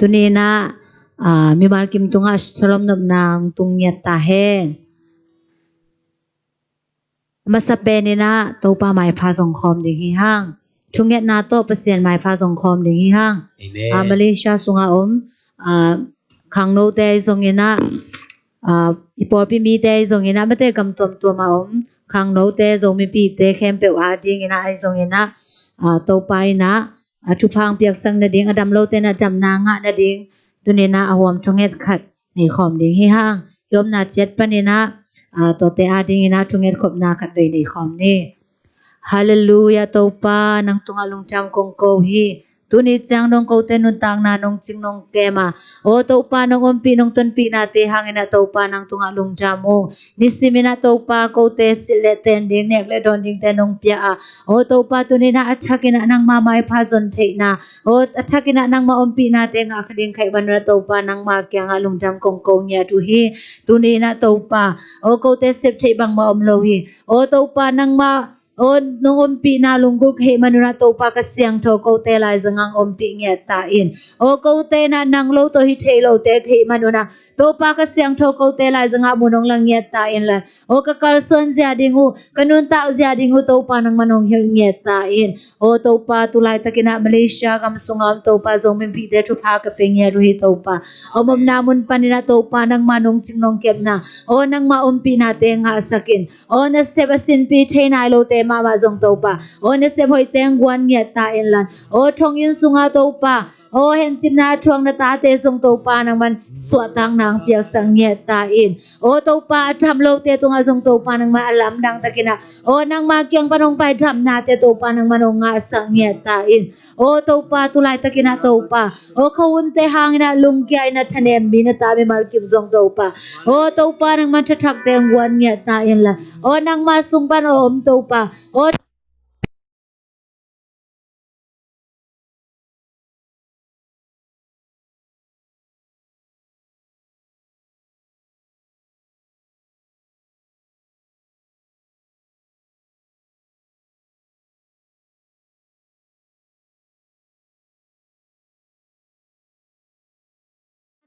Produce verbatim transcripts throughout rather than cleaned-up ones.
Tuni inah, ah, mimal kim tungah shalom nopna hong tung ngiat ta hen. A masa pen inah Topa maipha zong khawm ding hi hang. Thungetna tawh Pasian maipha zong khawm ding hi hang. Amen. Ah, Malaysia sungah om, ah, khangnote ahi zong inah, ah, i pawlpi mite ahi zong inah, mate gam tuamtuam a om khangnote, Zomipite khempeuh ading inah ahi zong inah, ah, Topa inah, ah, thupha hong piaksak nading, a dam lote na damna ngah nading, tuni inah a huam thunget khat nei khawm ding hi hang. I omna ciat pan inah, ah, tuate ading inah thunget khopna khat vei nei khawm ni. Halleluiah, Topa nang tungah lungdam kong ko hi. Tuni ciang dong kote nuntakna nong cing nong kem a, aw Topa nong ompih nong tonpihnate hang inah Topa nang tungah lungdam ung. Nisim inah Topa kote silh le ten ding, nek le dawn dingte nong pia a, aw Topa tuni inah a thak inah nangma maipha zon theihna, aw a thak inah nangma ompihnate ngah kha ding ka hih man un ah Topa nangma kiangah lungdam kong ko ngiat uh hi. Tuni inah Topa, aw kote sep theih bangmah om lo hi. Aw Topa nangma, aw nong ompihna lunggulh ka hih man un ah Topa ka siangtho kote laizangah hong ompih ngiat ta in. Aw kote inah nang lo tawh hi thei lote ka hih man un ah Topa ka siangtho kote laizangah mun hong lang ngiat ta in la. Aw ka kalsuan zia ding uh, ka nuntak zia ding uh Topa nangman hong hilh ngiat ta in. Aw Topa tu laitak inah Malaysia gam sungah om Topa Zomipite thupha ka pe ngiat uh hi Topa. Aw omna mun pan inah Topa nangma nong cing nong kepna, aw nangma ompihnate ngahsak in. Aw nasep a sinpi thei nai lote mahmah zong Topa, aw nasep hoihte hong guan ngiat ta in la. Aw thonginn sungah Topa, aw hencipna a thuak na tate zong Topa nangman suahtakna hong piaksak ngiat ta in. Aw Topa a dam lote tungah zong Topa nangman a lamdang tak inah, aw nangma kiang pan hong pai damnate Topa nangman hong ngahsak ngiat ta in. Aw Topa tu laitak inah Topa, aw khuahunte hang inah lungkia inah thanem mi na ta mimal kim zong Topa, aw Topa nangman thathakte hong guan ngiat ta in la. Aw nangma sung pan aw om Topa, aw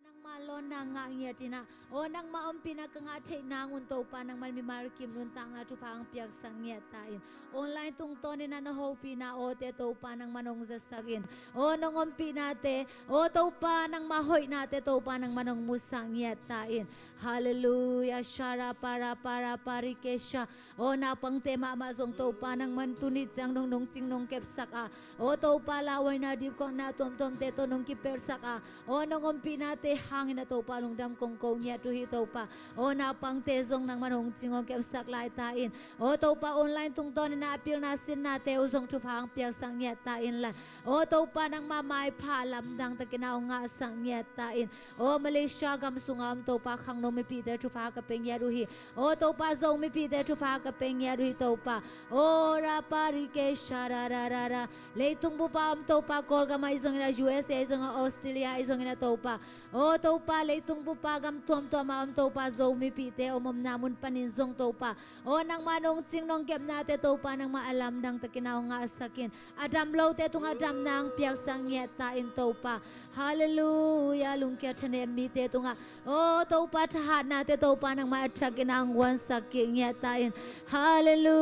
nangma lawnna ngah ngiat inah, aw nangma ompihna ka ngah theih nang un Topa nangman mimal kim nuntakna thupha hong piaksak ngiat ta in. Online tungtawn inah na hopihna awte Topa nangman hong zasak in. Aw nong ompihnate, aw Topa nangma hoihnate Topa nangman hong musak ngiat ta in. Halleluiah. Shara para para parikesha. Aw naupangte mahmah zong Topa nangman tuni ciang dong nong cing nong kepsak a, aw Topa lauhuaina dipkuakna tuamtuamte tawh nong kipelhsak a, aw nong ompihnate hang inah Topa lungdam kong ko ngiat uh hi Topa. Aw naupangte zong nangman hong cing hong kepsak lai ta in. Aw Topa online tungtawn inah a pilna sinnate uh zong thupha hong piaksak ngiat ta in la. Aw Topa nangma maipha lamdang tak inah hong ngahsak ngiat ta in. Aw Malaysia gam sungah om Topa khangno mipite thupha ka pe ngiat uh hi. Aw Topa Zomipite thupha ka pe ngiat uh hi Topa. Aw ra pa ri ke sha ra ra ra ra. Leitung bup ah om Topa Kawlgam ahi zongin ah, U S A ahi zongin ah, Australia ahi zongin ah Topa. Aw Topa leitung bup ah gam tuamtuam ah om Topa Zomipite om omna mun panin zong Topa, aw nangma nong cing nong kepnate Topa nangma a lamdang tak inah hong ngahsak in. A dam lote tungah damna hong piaksak ngiat ta in Topa. Halleluiah. Lungkia thanem mite tungah, aw Topa thahatnate Topa nangma a thak inah hong guansak kik ngiat ta in. Halleluiah.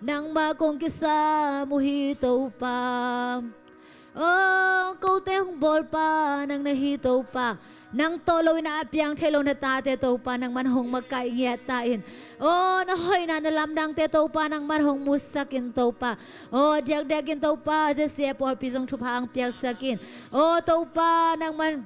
Nangmah kong kisam uh hi Topa. Aw kote hong bawlpa nang na hi Topa. Nang tawh lo inah a piang thei lo na tate Topa nangman hong makaih ngiat ta in. Aw na hoihna na lamdangte Topa nangman hong musak in Topa. Aw diakdiakin Topa J C A pawlpi zong thupha hong piaksak in. Aw Topa nangman,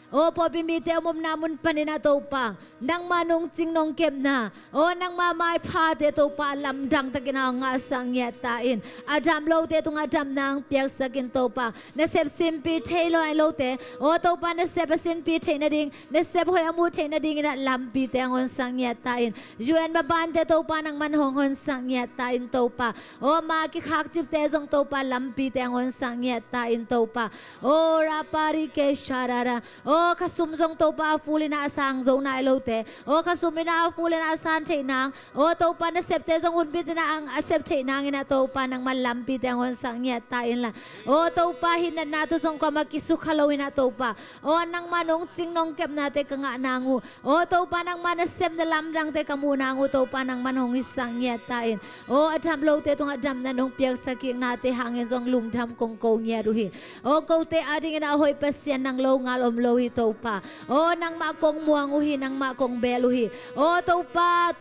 aw pawlpi mite om omna mun panin ah Topa, nangma nong cing nong kepna, aw nangma maiphate Topa lamdang tak inah hong ngahsak ngiat ta in. A dam lote tungah damna hong piaksak in Topa. Nasep sinpi thei lo ai lote, aw Topa nasep a sinpi theih nading, nasep hoih a muh theih nading inah lampite hong honsak ngiat ta in. U N mabante Topa nangman hong honsak ngiat ta in Topa. Aw ma kikhakcipte zong Topa lampite hong honsak ngiat ta in Topa. Aw ra pa ri ke sha ra ra. Aw Aw khasum zong Topa a ful in ah a sang zo nai lote, aw khasum in ah a ful in ah a san theih nang, aw Topa nasepte zong hunbit in ah a sep theih nang in ah Topa nangman lampite hong honsak ngiat ta inla, aw Topa hih natna tawh zong kuamah kisukha lo in ah Topa, aw nangman hong cing nong kepnate ka ngah nang uh, aw Topa nangman na sem na lamdangte ka muh nang uh Topa nangman hong hisak ngiat ta in, aw a dam lote tungah damna nong piaksak kiknate hangin zong lungdam kong ko ngiat uh hi. Aw kote adingin ah a hoih Pasian nang lo ngal om lo hi Topa. Aw nangmah kong muang uh hi, nangmah kong bel uh hi. Aw Topa,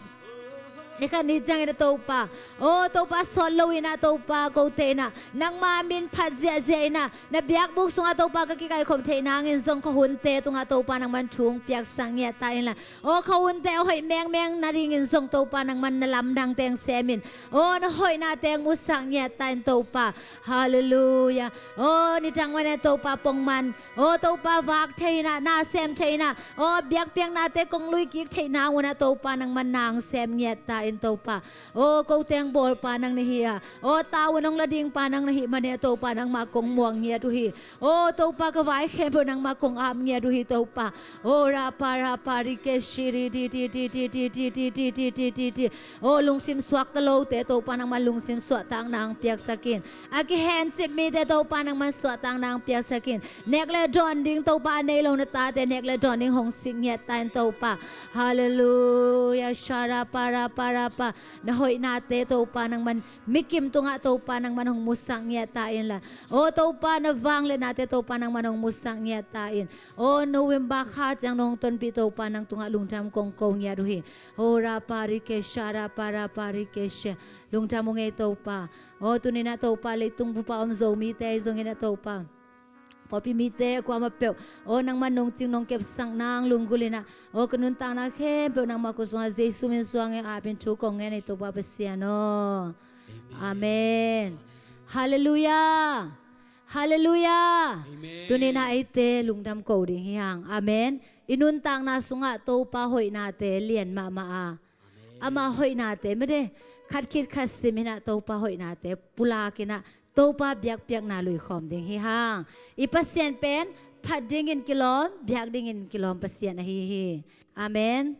ni khat ni ciangin ah Topa, aw Topa sawt lo in ah Topa kote in ah nangma min phat ziahziah in ah na biakbuk sungah Topa ka kikaikhop theih nangin zong ka hunte tungah Topa nangman thu hong piaksak ngiat ta inla, aw ka hunte a hoih mengmeng nadingin zong Topa nangman na lamdangte hong sem in, aw na hoihnate hong musak ngiat ta in Topa. Halleluiah. Aw nidang mah in ah Topa pongman, aw Topa vak thei in ah, na sem thei in ah, aw biakpiaknate kong lui kik theih nang un ah Topa nangman na hong sem ngiat ta in Topa. Aw kote hong bawlpa nang na hi a, aw tau a nong la dingpa nang na hih manin ah Topa nangmah kong muang ngiat uh hi. Aw Topa ka vai khempeuh nangmah kong ap ngiat uh hi Topa. Aw rapa rapa rike shiri di di di di di di di di di di di di. Aw lungsim suakta lote Topa nangmah lungsim suahtakna hong piaksak in. A kihencip mite Topa nangmah suahtakna hong piaksak in. Nek le dawn ding Topa a nei lo na tate nek le dawn ding hong sik ngiat ta in Topa. Halleluiah. Shara para para pa. Na hoihnate Topa nangman mikim tungah Topa nangman hong musak ngiat ta inla, aw Topa na vangliatnate Topa nangman hong musak ngiat ta in. Aw November kha ciang nong tonpih Topa nang tungah lungdam kong ko ngiat uh hi. Aw rapa rike shara para pa rike she. Lungdam uh ngei Topa. Aw tuni in ah Topa leitung bupa om Zomite zongin ah Topa, pawlpi mite kuamah peuh, aw nangman nong cing nong kepsak nang lunggulh in ah, aw ka nuntakna khempeuh nangmah khut sungah Jesu min suangin apin thu kong ngen hi Topa Pasian aw. Amen. Halleluiah. Halleluiah. Tuni in ah eite lungdam ko ding hi hang. Amen. I nuntakna sungah Topa hoihnate lian mahmah a, ama hoihnate mede khat khit khat sim in ah Topa hoihnate pulak in ah Topa biakpiakna luikhawm ding hi hang. I Pasian pen phat dingin kilawm, biak dingin kilawm Pasian ahi hi. Amen.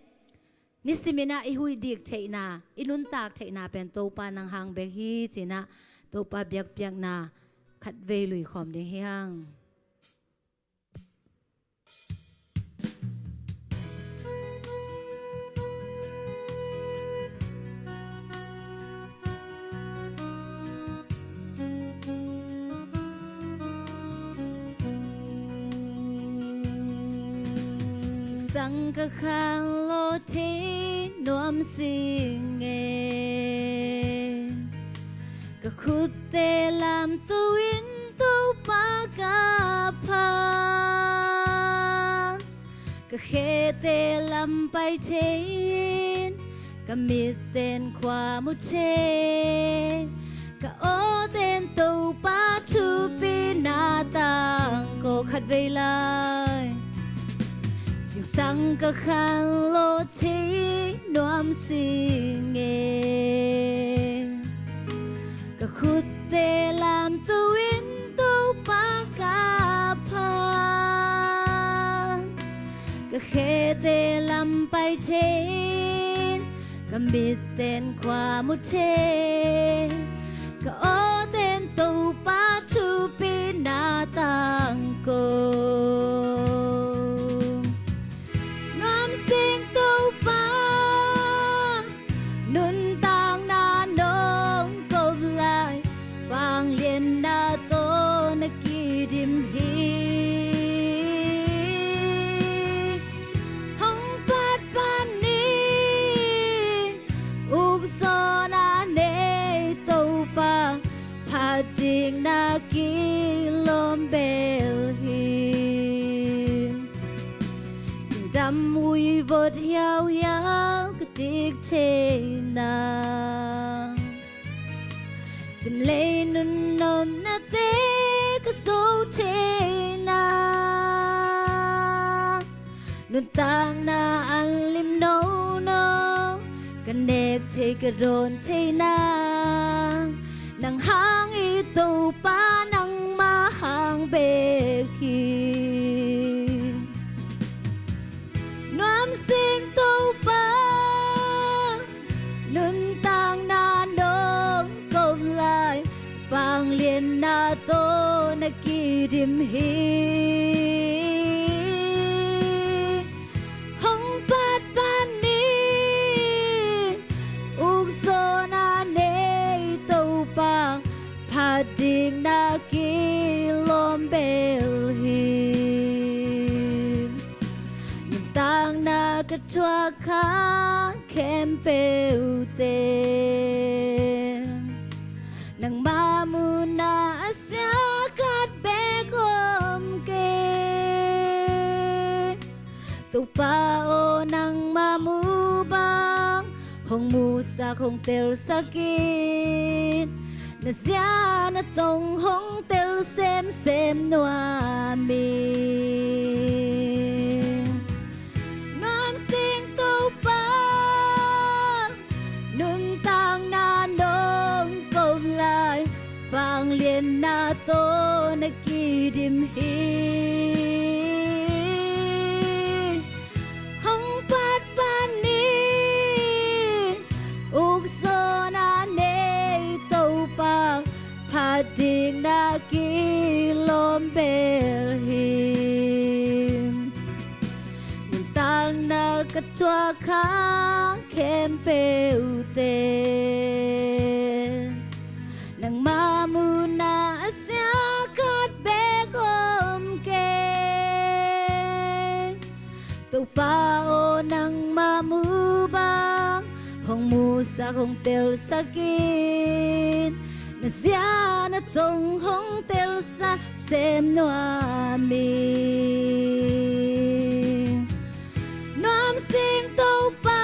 Nisim in ah i huih dik theihna, i nuntak theihna pen Topa nang hang bek hi ci in ah Topa biakpiakna khatvei luikhawm ding hi hang. Sang ka khan lo thei nuam sing e. Ka khutte lamto in Topa ka phan. Ka khete lam pai thei in, ka mitten khua mu thei. Ka awten Topa thupina tangko khatvei lai. Zingsang ka khan lo thei nuam sing e. Ka khutte lamto in Topa ka phan. Ka khete lam pai thei in, ka mitten khua mu thei. Ka awten Topa thupina tangko. Nuam sing Topa, nuntakna nong kop lai, vangliatna tawh na kidim hi. Hong pat pan ni, ukzawhna nei Topa, phat ding na kilawm bel hi. Singdam ui vot hiauhiau ka dik theihna, simlei nunnomnate ka zo theihna, nuntakna an lim nono, ka nek thei ka dawn theihna, nang hang hi Topa, nangmah hang bek hi. tawh na kidim hi. Hong patpah ni, ukzawhna nei Topa, phat ding na kilawm bel hi. Nuntakna ka thuak kha khempeuhte, nangma munah a sia khat bek om kei. Topa aw, nangma mu bang hong musak, hong telsak in, na zia na tong hong tel semsem nuam in. Nuam sing Topa, nuntakna nong kop lai, vangliatna tawh na kidim hi. Hong patpah ni, ukzawhna nei Topa, phat ding na kilawm bel hi. Nuntakna ka thuak kha khempeuhte, nangma munah a sia khat bek om kei. Topa aw, nangma mu bang hong musak, hong telsak in, na zia na tong hong telsak sem nuam in. Nuam sing Topa,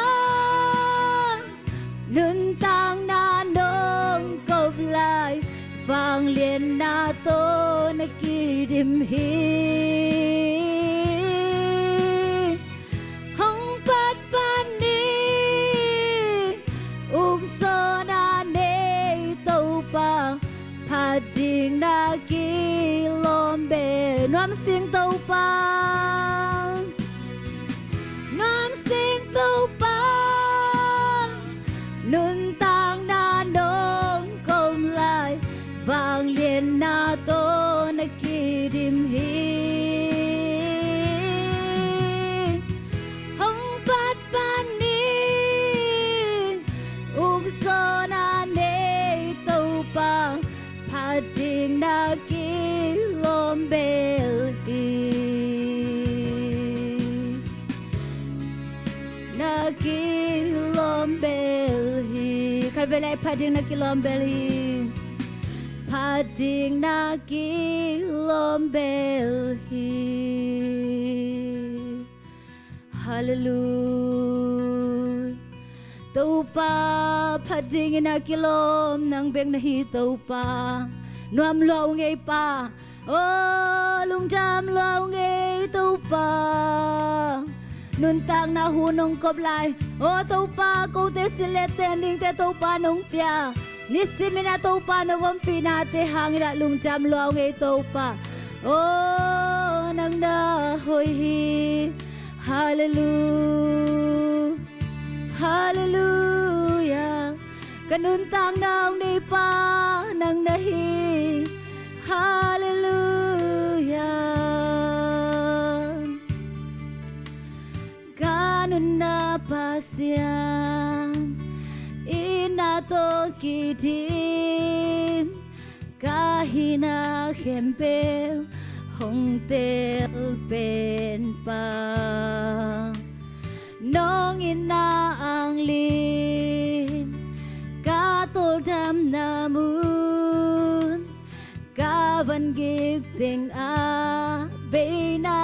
nuntakna nong kop lai, vangliatna tawh na kidim hi. Hong patpah ni, ukzawhna nei Topa, phat ding na kilawm bel. Nuam sing Topa, nuam sing Topa, nuntakna nong kop lai, vangliatna tawh na kidim hi. Hong patpah ni, ukzawhna nei Topa, phat ding na kilawm bel hi. Na kilawm bel hi. Khatvei lai, phat ding na kilawm bel hi. Phat ding na kilawm bel hi. Hallelujah. Topa, phat dingin a kilawm nang bek na hi Topa. Nuam lua ung ei Pa. Aw, lungdam lua ung ei Topa. Nuntakna hun hong kop lai, aw Topa, kote sin le ten dingte Topa nong pia. Nisimin a Topa na ompihnate hangin a lungdam lua ung ei Topa. Aw, nang na hoih hi. Hallelujah. Hallelujah. Ka nuntakna hong neipa nang na hi. Hallelujah. Ka nunna Pasian, i na tawh kidim, ka hihna khempeuh hong tel pen Pa. Nong itna anglim, ka tawldamna mun, ka vangik teng a beina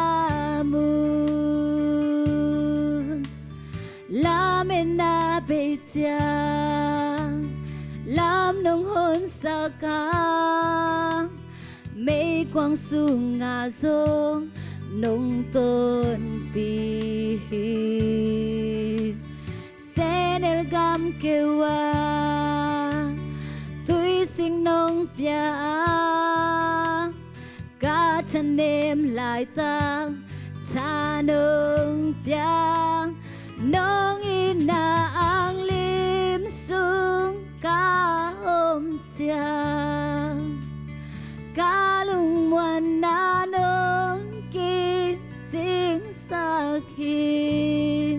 mun. Lametna bei ciang lam nong honsak a, meikuang sungah zong nong tonpih hi. Senel gam keu ah tuisik nong pia a, ka thanem laitak tha nong piak, nong itna anglim sung ka om ciang, ka Muanna nong kicingsak hi.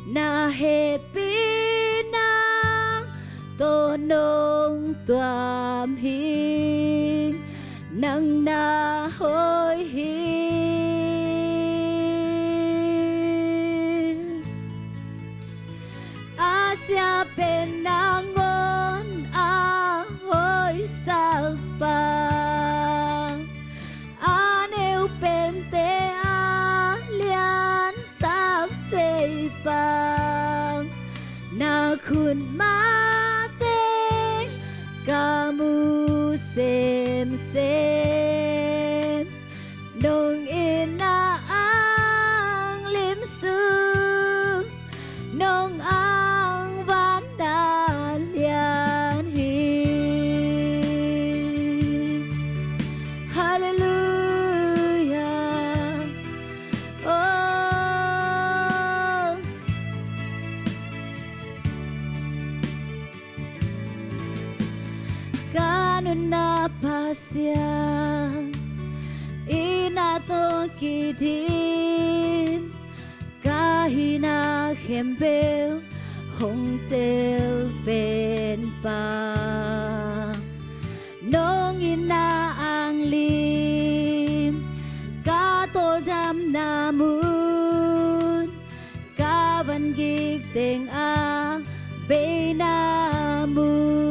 Na hehpihna tawh nong tuam hi. Nang na hoih hi. A sia pen nangawn a hoihsak pa, a neu pente a liansak thei pa, na khut mate ka mu semsem. Nong itna ang lim sung, nong ang vanna lian hi. Halleluiah. Oh. Ka nunna Pasian, itna tawh kidim, ka hihna khempeuh hong telpen pa. Nong itna ang lim, ka tawldamna mun, ka vangik tengah beina mun.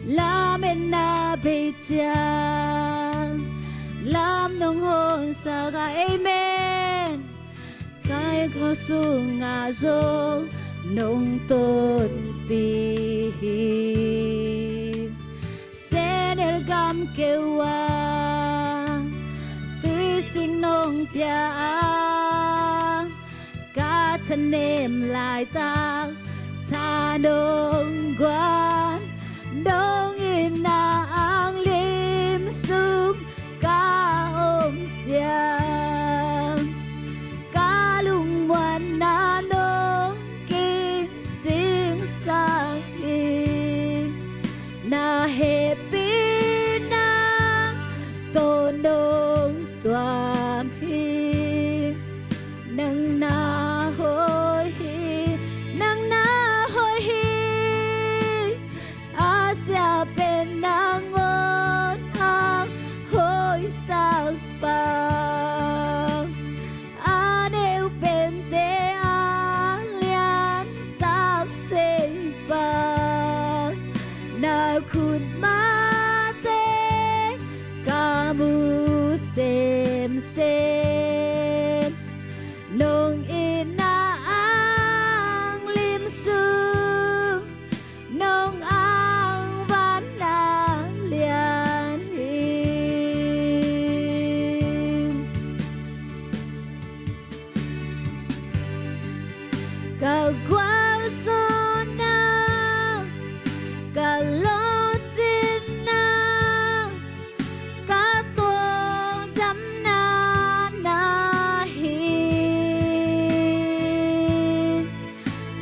Lametna bei ciang lam nong honsak a, amen. Ka innkuan sungah zong nong tonpih hi. Senel gam keu ah tuisik nong pia a, ka thanem laitak tha nong guan. Nong itna ang lim sung ka om ciang, ka lungmuanna nong kicingsak hi. Na hehpihna tawh nong tuam hi. Nang na hoih hi. Nang na hoih hi. A sia pen nangawn a hoihsak pa, a neu pente a liansak thei pa, na khut mate ka mu semsem. Nong itna ang lim sung, nong ang vanna lian hi. Ka gualzawhna, ka lawhcinna, ka tawldamna na hi.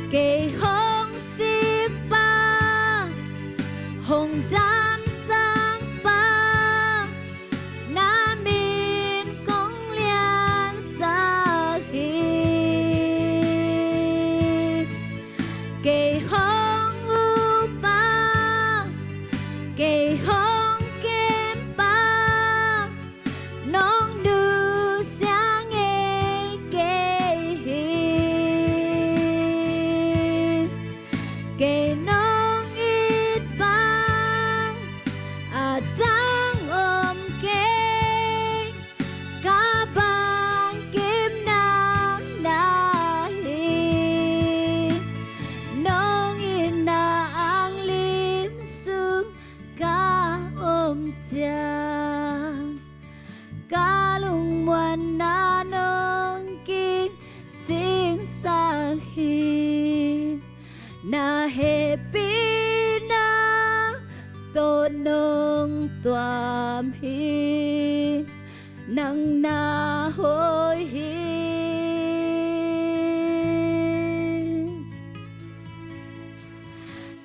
Kei hong sik pa, hong damsak pa, na min kong liansak hi. Kei hong up pa, kei hong kem pa, nong nusia ngei kei hi. Kei nong it bang a dang om kei, ka bangkimna na hi. Nong itna ang lim sung ka om ciang, ka lungmuanna nong kicingsak hi. Na hehpihna tawh nong tuam hi. Nang na hoih hi.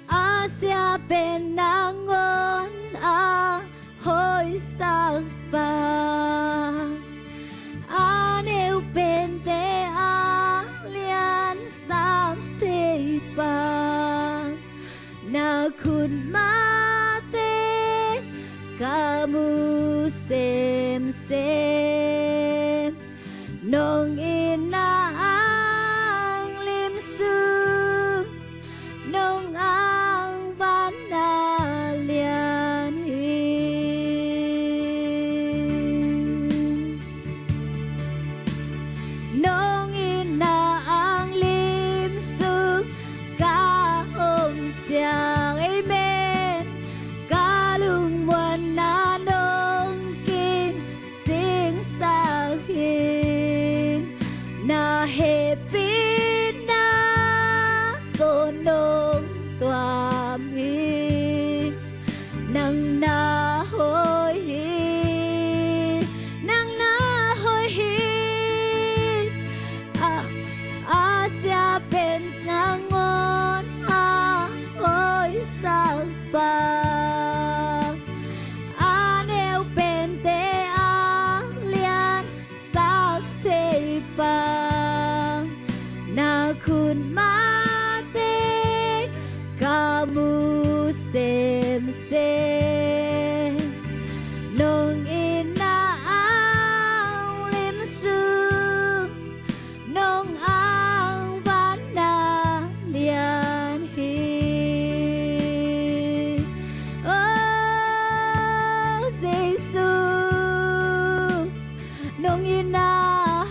A sia pen nangawn a sem. Nong itna ang lim sung, nong ang vanna lian hi. Nong itna ang lim sung ka om ciang, amen, ka lungmuanna nong kim cingsak hi. Na hehpihna tawh nong tuam hi. Nang na hoih hi, nang na hoih hi. A, a sia pen nangawn a hoihsak pa, a neu pente a liansak thei pa, na khut mate ka mu semsem. Nong itna ang lim sung, nong ang vanna lian hi. Oh Jesu, nong itna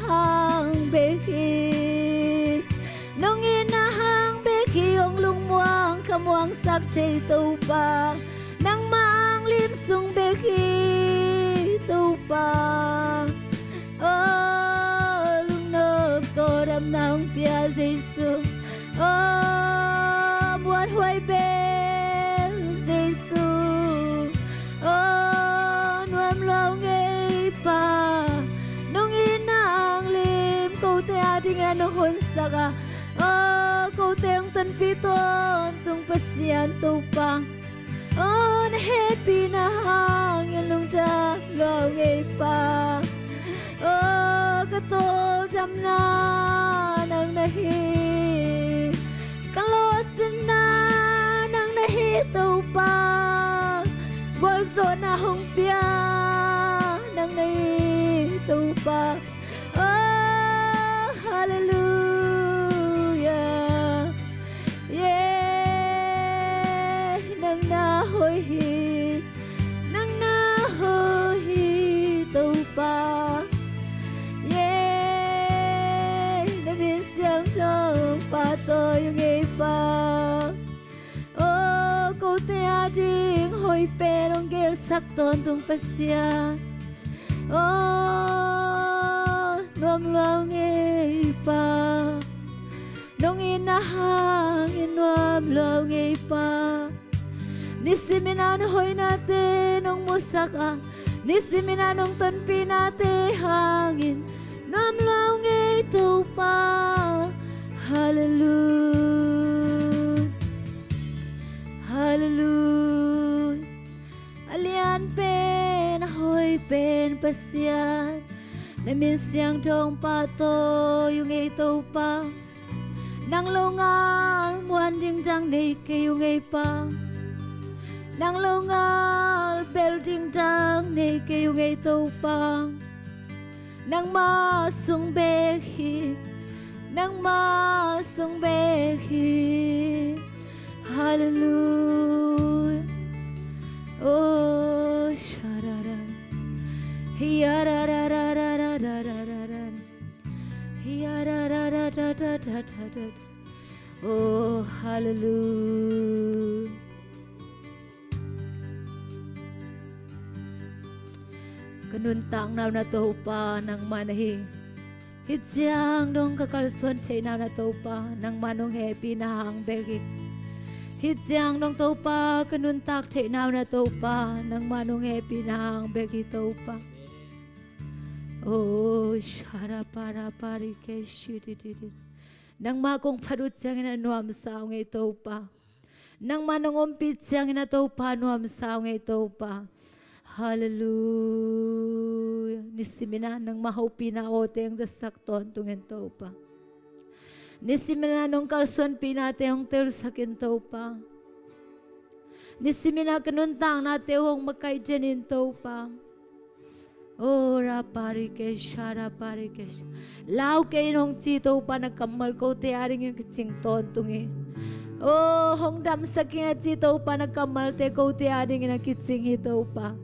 hang bek hi. Nong itna hang bek hi, hong lungmuang khamuangsak thei Topa. Nangmah ang lim sung bek hi Topa. Oh, lungnop tawh damna hong pia Jesu. Oh, muanhuai bel Jesu. Oh, nuam lua ngei Pa, nong itna ang lim kote adingin nong honsak a, oh, kote hong tonpih tawntung Pasian Topa. Oh, na hehpihna hangin lungdam lua ngei Pa. Oh, ka tawldamna nang na hi. Ka lawhcinna nang na hi Topa. Gualzawhna hong pia nang na hi Topa. Oh, halleluiah. Yeah, nang na hoih hi, nang na hoih hi Topa. Yeah, na min siangtho hong pahtawi ung ei Pa. Oh, kote ading hoih pen hong gelsak tawntung Pasian. Oh, nuam lua ung ei Pa. Nong itna hangin nuam lua ung ei Pa. Nisimin a nong hoihnate nong musak a, nisimin a nong tonpihnate hangin nuam lua ung ei Topa. Halleluiah. Halleluiah. A lian pen, a hoih pen Pasian, na min siangtho hong pahtawi ung ei Topa. Nang longal muan ding dang nei kei ung ei Pa. Nang longal bel ding dang nei kei ung ei Topa. Nangmah sung bek hi, nangmah sung bek hi. Halleluiah. Oh, shararan. Hiararararararararan. Hiarararararararan. Oh, halleluiah. Ka nuntakna uh na Topa nangmah na hi. Hih ciang dong ka kalsuan theihna uh na Topa, nangmah nong hehpihna hang bek hi. Hih ciang dong Topa ka nuntak theihna uh na Topa, nangmah nong hehpihna hang bek hi Topa. Oh, shara para pari ke shiri diri. Nangmah kong phat uh ciangin a nuamsa ung ei Topa. Nangmah nong ompih ciangin a Topa nuamsa ung ei Topa. Halleluiah. Nisimin a nangmah hopihna awte hong zatsak tawntungin Topa. Nisimin a nong kalsuanpihnate hong telsakin Topa. Nisimin a ka nuntaknate hong makaih denin Topa. O ra parikesha, ra parikesha. Lau kei in hong ci Topa, na kammal kote adingin kicing tawntung hi. O hong damsak in a ci Topa, na kammalte kote adingin a kicing hi Topa.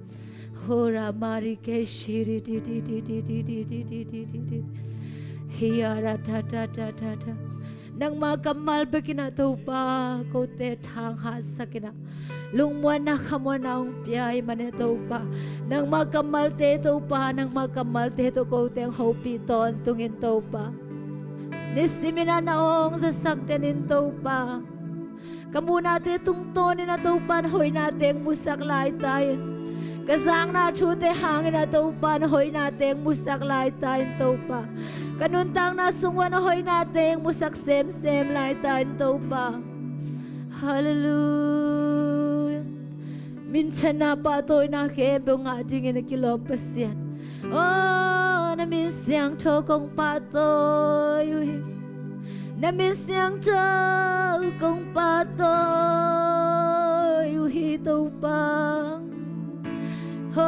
Ho ra marikeshi ri ti ti ti ti ti ti ti ti ti ti ti. Hi a ra ta ta ta ta ta. Nangma kammal bekin a Topa kote thang hatsak in a, lungmuanna khamuanna hong pia ahih manin a Topa, nangma kammalte Topa, nangma kammalte tawh kote hong hopih tawntung in Topa. Nisimin a na aw hong zasak den in Topa. Ka muhnate tungtawnin a Topa na hoihnate hong musak laita in. Ka zakna thute hangin a Topa na hoihnate hong musak laita in Topa. Ka nuntakna sung uah na hoihnate hong musak semsem laita in Topa. Halleluia. Minthanna pahtawina khempeuh ngah dingin a kilawm Pasian. O na min siangtho kong pahtawi uh hi. Na min siangtho kong pahtawi uh hi Topa. Oh,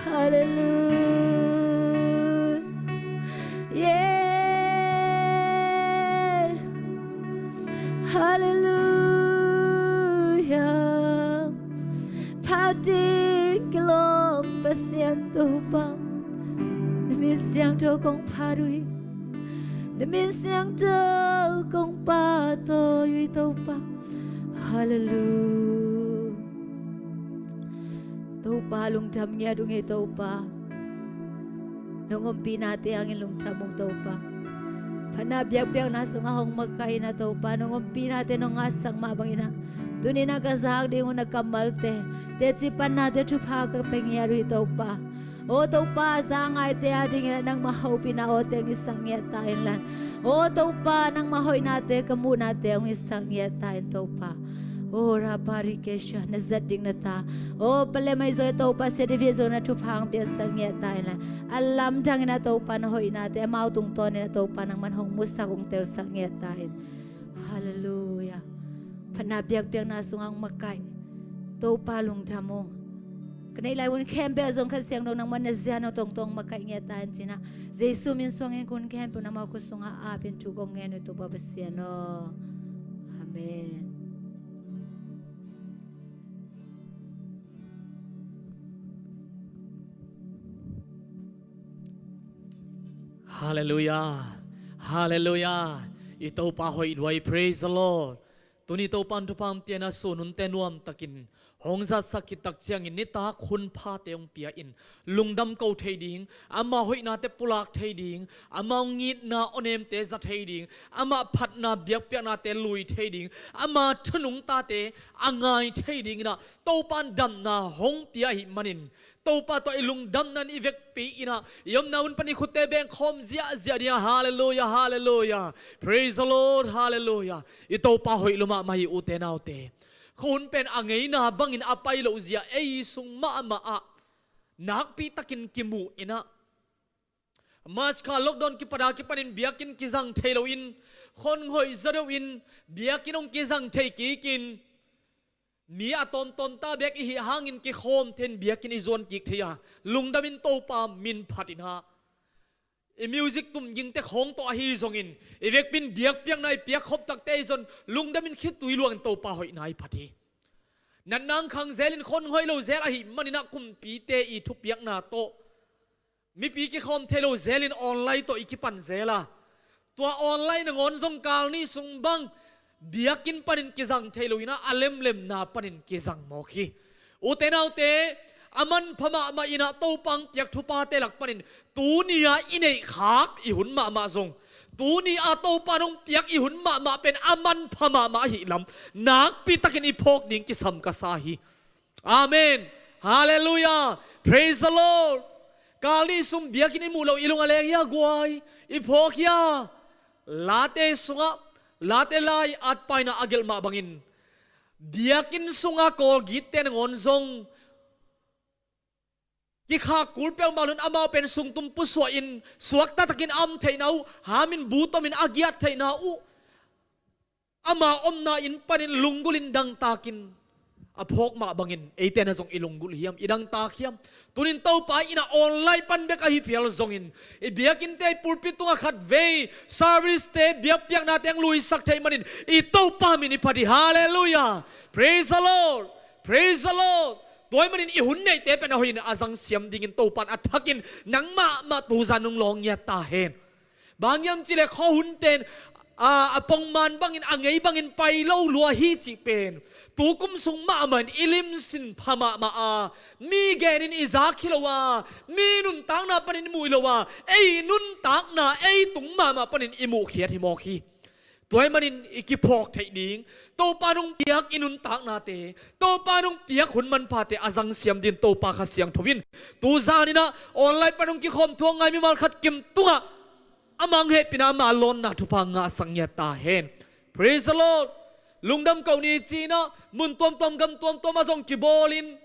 halleluia. Yeah. Halleluia. Phat ding kilawm Pasian Topa. Na min siangtho kong phat uh hi. Na min siangtho kong pahtawi uh hi Topa. Halleluia. Topa lungdam ngiat ung ei Topa. Nong ompihnate hangin lungdam ung Topa. Phatna biakpiakna sungah hong makaihna Topa, nong ompihnate nong ngahsak mah bangin ah, tuni-in ah ka zak ding uh na kammalte, teci pannate thupha ka pia ngiat uh hi Topa. O Topa, a za ngaite adingin ah nangma hopihna awte hong hisak ngiat ta inla. O Topa, nangma hoihnate ka muhnate hong hisak ngiat ta in Topa. O Raparikesha, na zat ding na ta. O palem ahi zong Topa, sia David zong na thupha hong piaksak ngiat ta inla. A lamdangin ah Topa na hoihnate amau tungtawnin ah Topa nangman hong musak hong telsak ngiat ta in. Halleluia. Phatna biakpiakna sungah hong makaih Topa lungdam ung. Ka neih lai hun khempeuh ah zong Kha Siangtho nangman na zia na tongtong makaih ngiat ta in ci-in ah, Jesu min suangin ka hun khempeuh nangma khut sungah apin thu kong ngen uh hi Topa Pasian aw. Amen. Halleluia. Halleluia. I Topa hoih lua hi. Praise the Lord. Tuni Topa in thupha hong pia in ah, sun hunte nuamtakin hong zatsak khit tak ciangin nitak hun phate hong pia in, lungdam ko thei ding, ama hoihnate pulak thei ding, ama hong itna awnemte za thei ding, ama phatna biakpiaknate lui thei ding, ama thunungtate a ngai thei dingin ah Topa in damna hong pia ahih manin, Topa tawh i lungdamna in i vekpi in ah, i omna hun pan i khutte bengkhawm ziahziah ding ah. Halleluia, halleluia. Praise the Lord, halleluia. I Topa hoih lua mahmah hi ute naute. Khuahun pen a ngeina bangin a pai lohzia ei sung mahmah ah nakpitakin kimu in ah, March kha lockdown kipat a kipanin biakinn kizang thei loin, khuahun hoih zaw deuhin biakinn hong kizang thei kikin, mi a tawmtawm ta bek i hih hangin kikhawm thei in biakinn i zuan kik thei a, lungdamin Topa min phat in ah. I music tum gingte khawng tawh ahi zongin, i vekpi in biakpiakna i piakkhop takte ahi zong lungdamin khitui luangin Topa hoihna i phat hi. Natna hong khang zelin khuahun hoih lo zel ahih manin ah kumpite i thupiakna tawh mipi kikhawm thei lo zelin online tawh i kipan zel a, tua online nangawn zong kal nih sung bang biakinn panin kizang thei lo in ah, a lemlemna panin kizang mawk hi. Ute naute, a manpha mahmah in ah Topa hong piak thuphate lak panin tuni-a i neihkhak i hun mahmah zong, tuni-a Topa in hong piak i hun mahmah pen a manpha mahmah ahih lam nakpitakin i phawk ding kisam ka sa hi. Amen. Halleluia. Praise the Lord. Kal nih sung biakinn i muh loh i lung a leng hia guai, i phawk hia? Late sungah, Late lai atpa in ah a gelh mah bangin, biakinn sunga Kawlgitte nangawn zong kikhak kul peuhmah lo in, amau pen sungtum pusuahin suakta takin a om theihna uh, hamin bu tomin a giat theihna uh, ama omna inn panin lunggulhin dangtakin a phawk mah bangin eite na zong i lunggulh hiam, i dangtak hiam? Tunin Topa in a online pan bek ahi phial zongin, i biakinnte i pulpit tungah khatvei servicete, biakpiaknate hong luisak theih manin i Topa min i phat hi. Halleluiah. Praise the Lord. Praise the Lord. Tua ahih manin i hun neihte pen a hoihin a zangsiam dingin Topa in a thakin nangmah mah tuzan hong lawng ngiat ta hen. Bang hiam cihleh khuahun pen a, a pongman bangin, a ngei bangin pai lo lua hi cih pen tu kum sung mahmah in i limsin pha mahmah a, mi genin i zak hi lo a, mi nuntakna panin i muh hi lo a, ei nuntakna ei tung mahmah panin i muhkhiat hi mawk hi. Tua ahih manin i kiphawk theih ding, Topa in hong piak i nuntaknate, Topa in hong piak hun manphate a zangsiam dingin Topa Kha Siangtho in tu zanin ah online pan hong kikhawm thu a ngai mimal khat kim tungah ama hong hehpihna, ama lawnna thupha ngahsak ngiat ta hen. Praise the Lord. Lungdam ko ni ci-in ah mun tuamtuam gam tuamtuam ah zong kibawlin,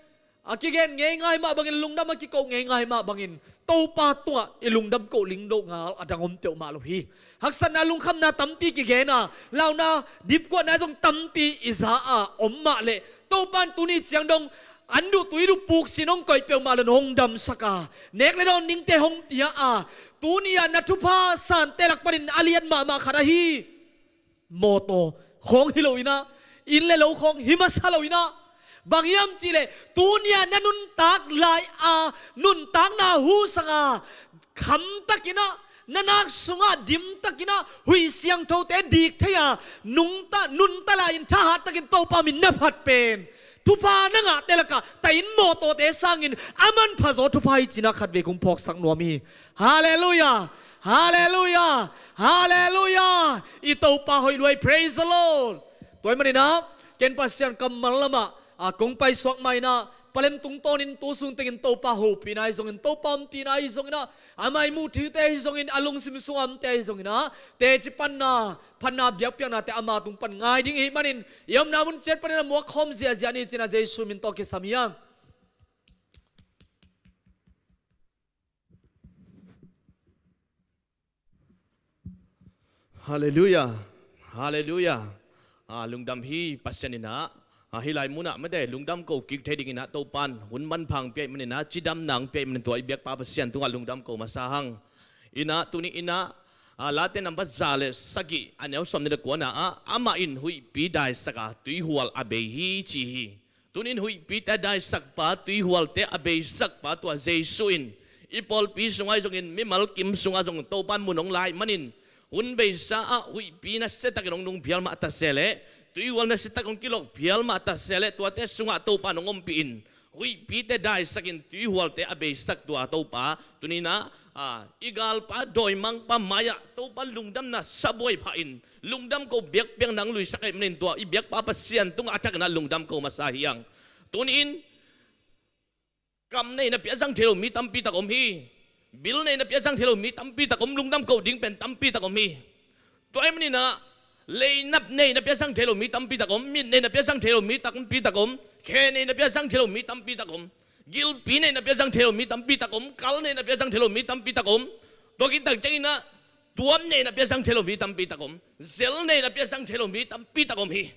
a kigen ngeingai mah bangin, lungdam a kiko ngeingai mah bangin Topa tungah i lungdam ko ling lo ngal a dang om peuhmah lo hi. Haksatna lungkhamna tampi kigen a, launa dipkuatna zong tampi i za a om mah leh, Topa in tuni ciang dong an duh tui duh puk sin hong koih peuhmah lo, hong damsak a, nek le dawn dingte hong pia a, tuni-ah na thupha sante lak panin a lian mahmah khat ahi mawtaw khawng hi lo in ah, inn le lo khawng hi masa lo in ah, bang hiam cihleh tuni-ah na nuntak lai-a nuntakna husang a, khamtakin ah, na nak sungah dimtakin ah, huih siangthote dik thei a, nungta, nunta lai-in thahat takin Topa min na phat pen thupha na ngahte lakah tua inn mawtawte sangin a manphazaw thupha hi ci-in ah khatvei kong phawksak nuam hi. Halleluiah. Halleluiah. Halleluiah. I Topa hoih lua hi. Praise the Lord. Tua ahih manin ah ken Pasian kammal lamah, a, kong paisuak mah in ah, palem tungtawnin tu sung tengin Topa hopihna ahi zongin, Topa ompihna ahi zongin ah, ama i muh theihte ahi zongin, a lungsim sungah omte ahi zongin ah, teci panna, phatna biakpiaknate ama tung pan ngai ding i hih manin, i omna mun ciat panin a muak khawm ziahziah ni ci-in ah Jesu min tawh kisam hi hang. Halleluiah. Halleluiah. A, lungdam hi. Pasian in ah, a, hih lai munah mate lungdam ko kik thei dingin ah Topa in hun manpha hong pia ahih manin ah, cidamna hong pia ahih manin tua i biakpa Pasian tungah lungdam ko masa hang. In ah tuni in ah, a, Late nambat za le sagih, a neu sawmnih le kua-na ah, amah in huihpi daisak a, tuihual a bei hi ci hi. Tunin huihpite daisakpa, tuihualte a beisakpa tua Jesu in i pawlpi sungah ahi zongin, mimal kim sungah zong Topa in mun hong la ahih manin, hun beisa ah huihpi nasiatakin hong nung phial mah ta se leh, tuihual nasiatakin hong kilok phial mah ta se leh, tuate sungah Topa in hong ompih in, huihpite daisakin tuihualte a beisak tua Topa, tuni in ah, a, i galpa dawimangpa mai-ah Topa lungdamna sabuai phahin, lungdam ko biakpiakna hong luisak ahih manin tua i biakpa Pasian tungah a thakin ah lungdam ko masa hi hang. Tuni-in kam nei napi a zang thei lo mi tampi tak om hi. Bil nei napi a zang thei lo mi tampi tak om, lungdam ko ding pen tampi tak om hi. Tua ahih manin ah leinap nei napi a zang thei lo mi tampi tak om, mit nei napi a zang thei lo mi tampi tak om, khe nei napi a zang thei lo mi tampi tak om, gilpi nei napi a zang thei lo mi tampi tak om, kal nei napi a zang thei lo mi tampi tak om. Tua khit tak ciangin ah tuam nei napi a zang thei lo mi tampi tak om, zel nei napi a zang thei lo mi tampi tak om hi.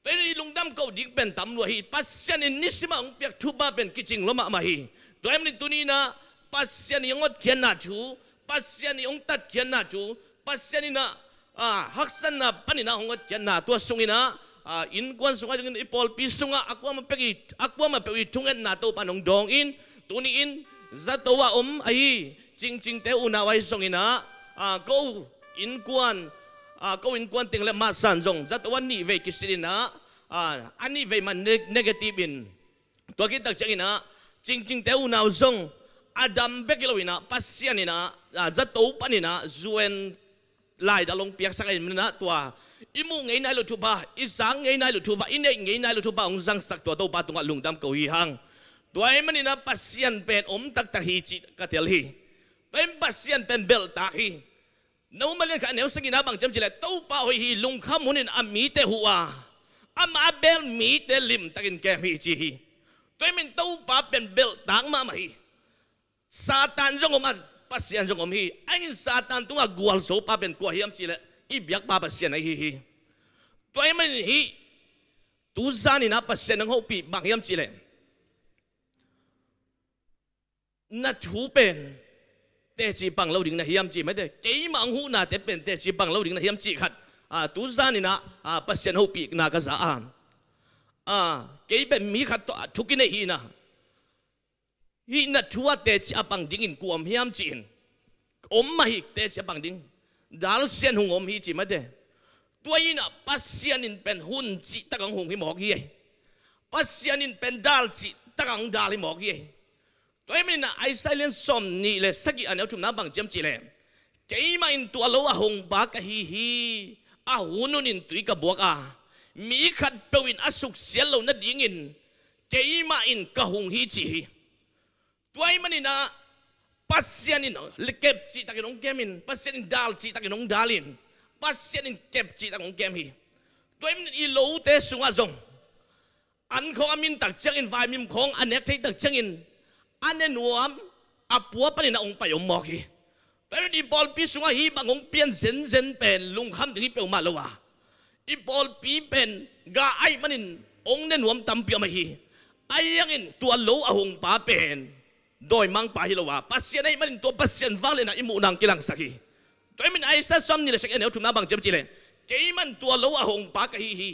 Tua ahih manin i lungdam ko ding pen tam lua hi. Pasian in nisim a hong piak thupha pen kicing lua mahmah hi. Tua ahih manin tuni in ah Pasian i hong hotkhiatna thu, Pasian i hong tatkhiatna thu, Pasian in ah, a, haksatna panin ah hong hotkhiatna tua sungin ah, a, innkuan sungah zongin, i pawlpi sungah a kuamah peuh i, a kuamah peuh i thungetna Topa in hong dawng in, tuni-in zato ah om ahi Cingcingte unau ahi zongin ah, a, ko innkuan, a, ko innkuan teng le Mah San zong zato ah nih vei kisit in ah, a, a nih vei mah ne-, negative in, tua khit tak ciangin ah Cingcingte unau zong a dam bek hi lo in ah, Pasian in ah, a, zato panin ah U N laidal hong piaksak ahih manin ah tua i muh ngei nai loh thupha, i zak ngei nai loh thupha, i neih ngei nai loh thupha hong zangsak tua Topa tungah lungdam ko hi hang. Tua ahih manin ah Pasian pen om taktak hi cih ka tel hi. Tua in Pasian pen belhtak hi. Nau malian khat a neu sagihna bang ci hiam cih leh, Topa hoih hi, lungkham hunin a mite huh a, amah a bel mite limtakin kem hi ci hi. Tua ahih manin Topa pen belhtak mahmah hi. Satan zong om a, Pasian zong om hi. Ahi zongin Satan tungah gualzopa pen kua hiam cih leh i biakpa Pasian ahi hi. Tua ahih manin hih Tu zanin ah Pasian hong hopih bang hiam cih leh, na thu pen teci pang lo ding na hiam cih mate, keimah hong huhnate pen teci pang lo ding na hiam cih khat, a, tu zanin ah, a, Pasian hopihna ka za a, a, kei pen mi khat tawh a thu kinei hi na, hih na thu ah teci a pang dingin kua om hiam ci-in, om mah hi, teci a pang ding. Dal sian hung om hi ci mate. Tua in ah Pasian in pen hun cihtak hong hung hi mawk hi. Pasian in pen dal cihtak hong dal hi mawk hi. Tua ahih manin ah Isaiah lian sawmnih le sagih a neu thumna bang ci hiam cih leh, keimah in tua lo a hongpa ka hi hi. A hunhun in tui ka buak a, mi khatpeuh in a suksiat loh nadingin keimah in ka hung hi ci hi. Tua ahih manin ah Pasian in kep cihtakin hong kemin, Pasian in dal cihtakin hong dalin, Pasian in kep cihtakin hong kem hi. Tua ahih manin i lote sungah zong an khawng a min tak ciangin, vaimim khawng a nek thei tak ciangin, a ne nuam, a pua panin a hong pai om mawk hi. Tua ahih manin i pawlpi sungah hih bang hong pian zenzen pen lungkham ding hi peuhmah lo a, i pawlpi pen gah ahih manin hong ne nuam tampi om ahi hi. Ahi hangin tua lo a hongpa pen dawimangpa hi lo a, Pasian ahih manin tua Pasian vangliatna i muhna hong kilangsak hi. Tua ahih manin Isaiah sawmnih le sagih a neu thumna bang ci hiam cih leh, keimah in tua lo a hongpa ka hi hi.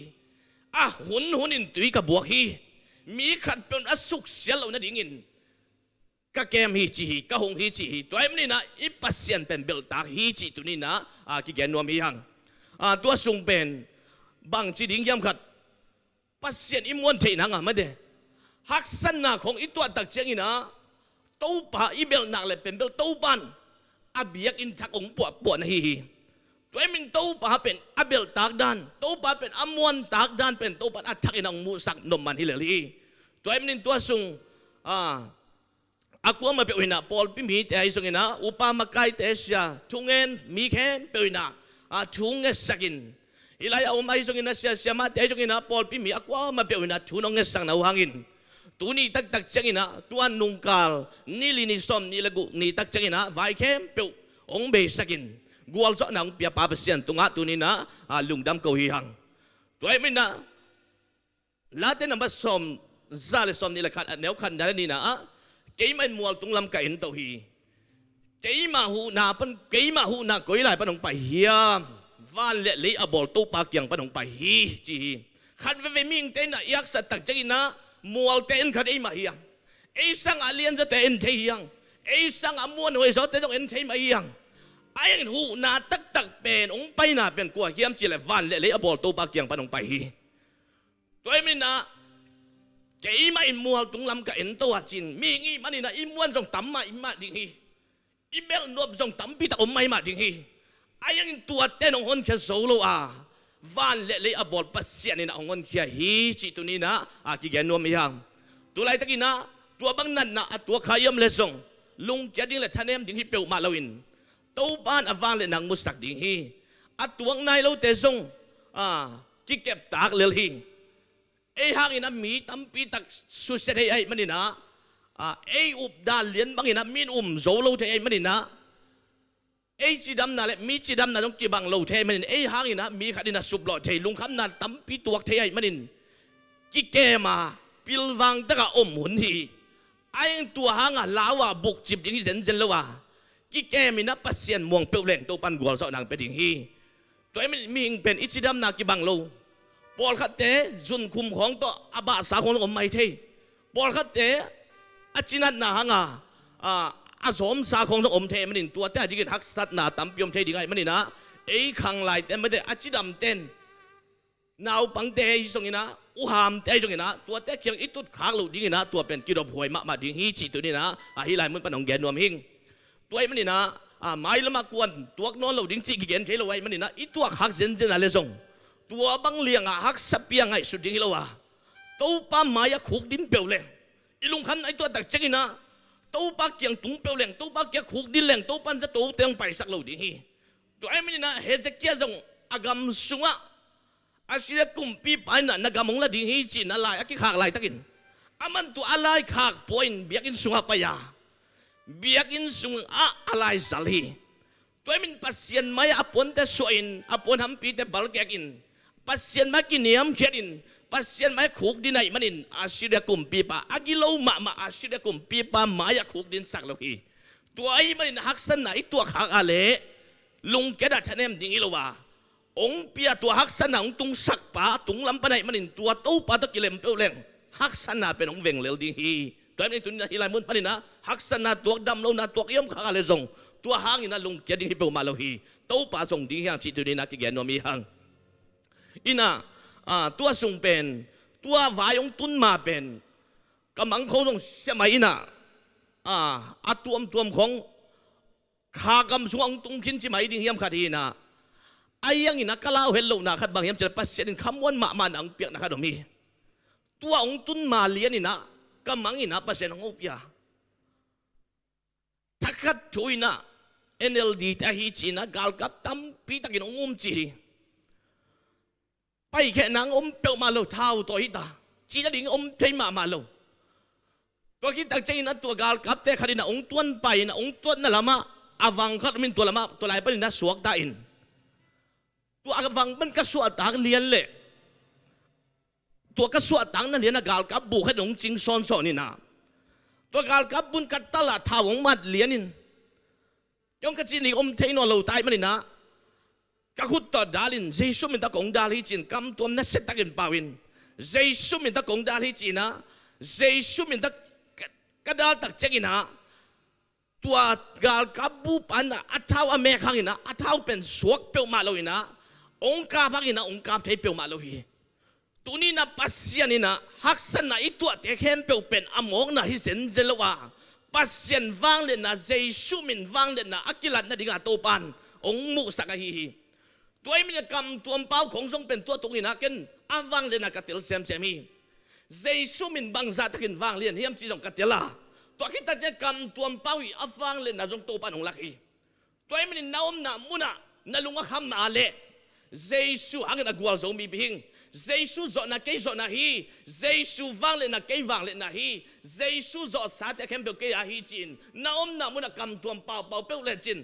A hunhun in tui ka buak hi. Mi khatpeuh in a suksiat loh nadingin ka kem hi ci hi, ka hung hi ci hi. Tua ahih manin ah i Pasian pen belhtak hi cih tuni-in ah, a, kigen nuam hi hang. A, tua sung pen bangci ding hiam khat, Pasian i muan theihna ngah mate, haksatna khawng i tuah tak ciangin ah, Topa i belh nak le pen bel Topa in a biakinn thak hong puahpuah na hi hi. Tua ahih manin Topa pen a belhtak dan, Topa pen a muantak dan pen Topa in a thakin a hong muhsak nop man hi lel hi. Tua ahih manin tua sung, a, a kuamah peuh in ah, pawlpi mite ahi zongin ah, upa makaite, sia thungen mi khempeuh in ah, a, thu ngetsak in, hih lai a om ahi zongin ah, sia siamahte ahi zongin ah, pawlpi mi a kuamah peuh in ah thu nong ngetsakna uh hangin, tuni taktak ciangin ah, tua nungkal ni li, ni sawmnih le guk ni tak ciangin ah vai khempeuh hong beisak in, gualzawhna hong pia Pa Pasian tungah tuni-in ah, a, lungdam ko hi hang. Tua ahih manin ah Late number sawm za le sawmnih le khat a neu khatna le nihna ah, keimah in mual tung lam ka en to hi. Keimah huhna pan, keimah huhna koi lai pan hong pai hiam? Van le lei a bawl Topa kiang pan hong pai hi, ci hi. Khat veve mihingte in ah i haksat tak ciangin ah mualte en kha thei mah hi hang. Ei sangah lianzawte en thei hi hang. Ei sangah muanhuai zawte zong en thei mah hi hang. Ahi hangin huhna taktak pen hong paina pen kua hiam cih leh van le lei a bawl Topa kiang pan hong pai hi. Tua ahih manin ah, keimah in mual tung lam ka en to a cin, mihing i hih manin ah i muan zong tam mah i hih mah ding hi. I belh nuam zong tampi tak om mah i hih mah ding hi. Ahi hangin tuate in hong honkhia zo lo a, van le lei a bawl Pasian in ah hong honkhia hi cih tuni-in ah, a, kigen nuam hi hang. Tu laitakin ah tua bang natna a tuak kha i om leh zong, lungkia ding le thanem ding hi peuhmah loin, Topa in a van le nang musak ding hi. A tuak nai lote zong, a, kikeptak lel hi. Ei hangin ah mi tampi tak susia thei ahih manin ah, a, ei updan lian bangin ah mi in um zo lo thei ahih manin ah, ei cidamna le mi cidamna zong kibang lo thei ahih manin, ei hangin ah mi khat in ah suplawh thei, lungkhamna tampi tuak thei ahih manin, kikem a, pilvang tak a om hun hi. Ahi hangin tua hang a lau a bukcip ding hi zenzen lo a, kikem in ah Pasian muang peuh leng Topa in gualzawhna hong pia ding hi. Tua ahih manin mihing pen i cidamna kibang lo. Pawlkhatte zunkhum khawng tawh a bahsa khawng zong om mai thei. Pawlkhatte a cinatna hang a, a, a zawmsa khawng zong om thei ahih manin, tuate a dikin haksatna tampi om thei ding ahih manin ah, ei khanglaite mate, a cidamte in, naupangte ahi zongin ah, uhamte ahi zongin ah, tuate kiang i tutkhak loh dingin ah, tua pen kidophuai mahmah ding hi cih tuni-in ah, a, hih lai mun pan hong gen nuam hing. Tua ahih manin ah, a, mailam ah kuan tuak nawn lo ding cih kigen thei lo ahih manin ah, i tuahkhak zenzen a leh zong, tua bang liang a haksa piang ngaihsut ding hi lo a, Topa mai-ah khukdin peuh leng, i lungkhamna i tuah tak ciangin ah Topa kiang tung peuh leng, Topa kiang khukdin leng, Topa in zatote hong paisak lo ding hi. Tua ahih manin ah Hezekiah zong a gam sungah Assyria kumpipa in ah na gam hong la ding hi ci-in a lai a kikhak laitakin, aman tua a laikhak pua-in biakinn sungah pai a, biakinn sungah a lai zal hi. Tua ahih manin Pasian mai-ah a puante suahin, a puanhampite balkekin, Pasian mai-ah kiniamkhiatin, Pasian mai-ah khukdin ahih manin Assyria kumpipa, a gilo mahmah Assyria kumpipa mai-ah khukdin sak lo hi. Tua ahih manin haksatna i tuahkhak a leh lungkiat ah thanem ding hi lo a, hong pia tua haksatna hong tungsakpa tunglam pan ahih manin tua Topa tawh kilem peuh leng haksatna pen hong veng lel ding hi. Tua ahih manin tuni-in ah hih lai mun panin ah haksatna tuak, damlohna tuak i omkhak a leh zong tua hangin ah lungkiat ding hi peuhmah lo hi. Topa zong ding hi hang cih tuni-in ah kigen nuam hi hang. In ah, ah, tua sung pen, tua vai hong tun ma pen ka mang khong zong sia mai in ah, ah, a tuamtuam khong kha gam sungah hong tung khin ci mai ding hiam khat hi in ah, a hiangin ah ka lau het lohna khat bang hiam cih leh Pasian in khamuan mahmahna hong piakna khat om hi. Tua hong tun ma lianin ah ka mang in ah Pasian hong hopih a, thakhat thu in ah N L D te ahi ci-in ah galkap tampi takin hong um ci hi. Paikhiatna hong om peuhmah lo, thau tawh hi ta, cih nading om thei mahmah lo. Tua khit tak ciangin ah tua galkapte khat in ah hong tuanpai in ah hong tuatna lamah a vang khat om in, tua lamah tua lai panin ah suakta in, tua a vang pan ka suahtak lian leh tua ka suahtakna lian ah galkap bu khat in hong cing sawnsawn in ah, tua galkap bu in ka tal ah thau hong mat lianin, kei hong ka cih ning om thei nawn lo ta ahih manin ah ka khut tawh dalin Jesu min tawh kong dal hi ci-in kamtuam nasia takin pau in, Jesu min tawh kong dal hi ci-in ah, Jesu min tawh ka, ka dal tak ciangin ah tua galkap bu pan ah a thau a mek hangin ah a thau pen suak peuhmah lo in ah, hong kap hangin ah hong kap thei peuhmah lo hi. Tuni-in ah Pasian in ah haksatna i tuahte khempeuh pen a mawkna hi zenzen lo a, Pasian vangliatna, Jesu min vangliatna a kilat nading a Topa in hong muhsak ahi hi. Tua ahih manin ah kamtuam pau khong zong pen tua tungin ah ken a vangliatna ka tel semsem hi. Jesu min bangzah takin vanglian hiam cih zong ka tel a, tua khit tak ciang kamtuam pau i a vangliatna zong Topa in hong lak hi. Tua ahih manin na omna munah na lung a kham a leh Jesu hangin a gualzo mipi hing. Jesu zawhna kei zawhna hi. Jesu vangliatna kei vangliatna hi. Jesu zawhsate khempeuh kei a hi ci-in na omna munah kamtuam paupau peuh lecin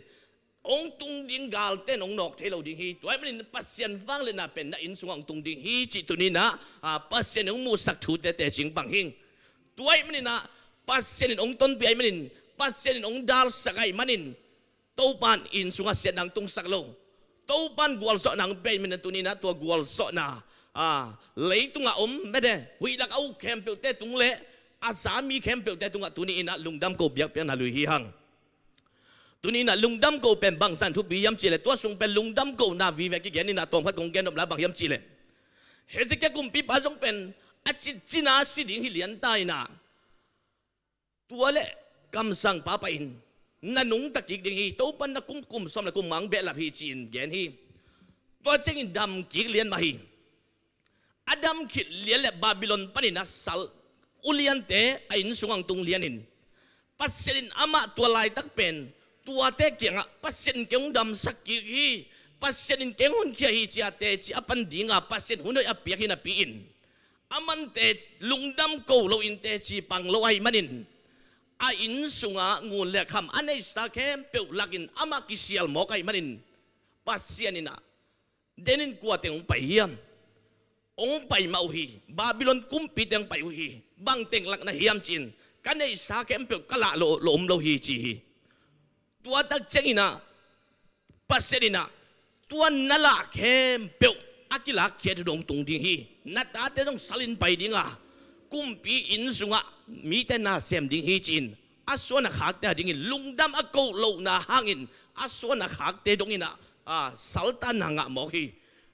hong tung ding galte in hong nawk thei lo ding hi. Tua ahih manin Pasian vangliatna pen na inn sungah hong tung ding hi cih tuni-in ah, ah, Pasian in hong muhsak thute tecing pang hing. Tua ahih manin ah Pasian in hong tonpih ahih manin, Pasian in hong dalsak ahih manin Topa in inn sungah siatna hong tungsak lo. Topa in gualzawhna hong pia ahih manin tuni-in ah tua gualzawhna, ah, leitungah om mete, huih lak a uk khempeuhte tung leh a za mi khempeuhte tungah tuni-in ah lungdam ko biakpiakna lui hi hang. Tuni-in ah lungdam ko pen bangzah in thupi hiam cih leh, tua sung pen lungdam kona vive kigen in ah tawmkhat kong gen nop lai bang hiam cih leh, Hezekiah kumpipa zong pen a citcin a si ding hi lian ta in ah, tua leh kamsangpa pai-in na nungta kik ding hi, Topa in na kum, kum sawm leh kum nga hong behlap hi ci-in gen hi. Tua ciangin dam kik lian mah hi. A dam khit lian leh Babylon panin a sal uliante a inn sungah hong tung lianin, Pasian in amah tua laitak pen tuate kiangah Pasian in kei hong damsak kik hi, Pasian in kei hong honkhia hi ci-a teci a pan dinga Pasian hun hoih a piak hi napi-in, aman te lungdam ko loin teci pang lo ahih manin, a inn sunga ngun leh kham a neihsa khempeuh lakin amah kisial mawk ahih manin, Pasian in ah, "Den in kua teng hong pai hiam? Hong pai mah uh hi, Babylon kumpi teng hong pai uh hi, bang teng lak na hiam?" ci-in, "Ka neihsa khempeuh ka lah lo, lo om lo hi," ci hi. Tua tak ciangin ah, Pasian in ah, "Tua na lah khempeuh a kilakkhiat hun hong tung ding hi. Na tate zong sal in pai ding a, kumpi inn sungah mite na sem ding hi," ci-in, a suan a khakte a dingin, lungdam a koh lohna hangin a suan a khakte dongin ah, a, saltanna ngah mawk hi.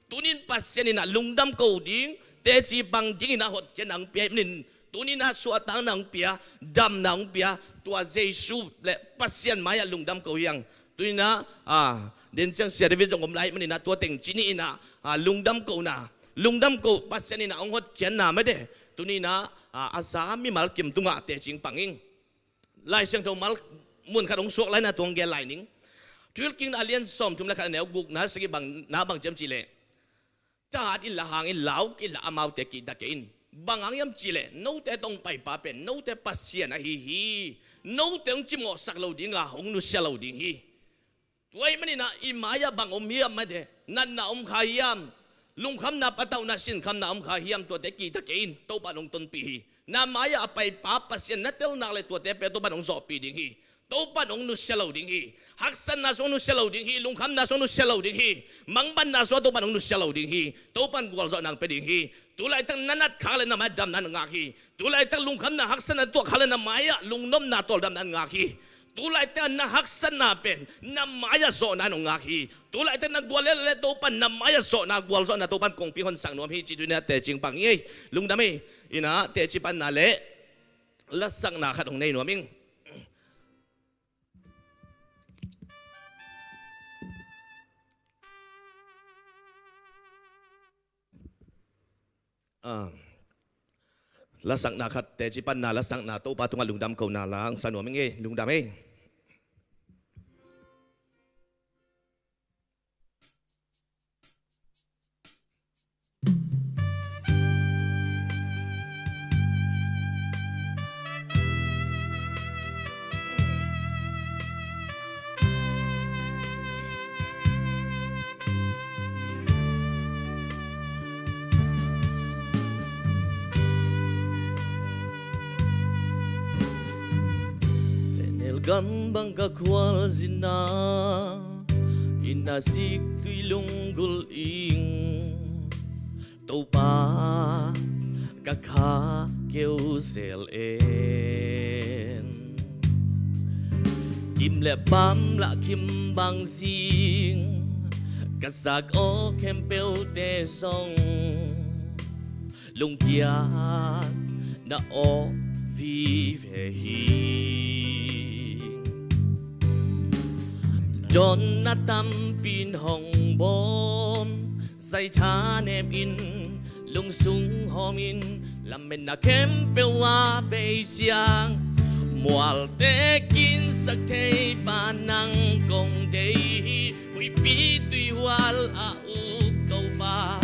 Tuni-in Pasian in ah lungdam ko ding, teci pang dingin ah hotkhiatna hong pia ahih manin, tuni-in ah suahtakna hong pia, damna hong pia, tua Jesu leh Pasian mai-ah lungdam ko hi hang. Tuni-in ah, a, den ciang Sia David zong om lai ahih manin ah tua teng ci ni in ah, a, lungdam kona, lungdam ko, Pasian in ah hong hotkhiatna mete, tuni-in ah, a, a za mimal kim tungah tecing pang ing. Lai Siangtho mal mun khat hong suak lai-in ah tua hong gen lai ning. Thuhilhkikna a lian sawmthum leh khat a neu gukna sagih bang, na bang ci hiam cih leh, "Tha hat inla, hang inla, uk inla, amaute kihta kei in. Bang hang hiam cih leh note tawh hong paipa pen note Pasian ahi hi. Note hong cimawhsak lo ding a, hong nusia lo ding hi." Tua ahih manin ah i mai-ah bang om hiam mate, natna om kha hiam, Lungkhamna, patauhna, sinkhamna om kha hiam, tuate kihta kei in, Topa'n hong tonpih hi. Na mai-ah a paipa Pasian na tel nak leh tuate pen Topa'n hong zawhpih ding hi. Topa'n hong nusia lo ding hi. Haksatna sung hong nusia lo ding hi. Lungkhamna sung hong nusia lo ding hi. Mangbatna sungah Topa'n hong nusia lo ding hi. Topa'n gualzawhna hong pia ding hi. Tulaitak na nat khak leh na mai-ah damna hong ngak hi. Tulaitak lungkhamna, haksatna tuah khak leh na mai-ah lungnopna, tawldamna hong ngak hi. Tulaitak na haksatna pen na mai-ah zawhna hong ngak hi. Tulaitak na guallel leh Topa'n na mai-ah zawhna, gualzawhna Topa'n kongpi honsak nuam hi, cih tuni-in ah teci pang ing ei. Lungdam ei. Ina teci panna leh lasakna khat hong nei nuam ing. Ah, lasakna khat, teci panna lasakna, Topa tungah lungdam kohna la hong sa nuam ing ei. Lungdam ei. Sehnel gam bang ka khualzinna, inn a sik tui lunggulh ing. Topa ka kha keu zel en. Kim le pam lah khim bang zing, ka zak aw khempeuhte zong lungkiat na aw vive hi. Dawnna tampi in hong bawm, zaitha nem in, lungsung hawm in, lametna khempeuh a bei ciang, mualte kinsak thei Pa nang kong deih hi. Huihpi tuihual a uk Topa,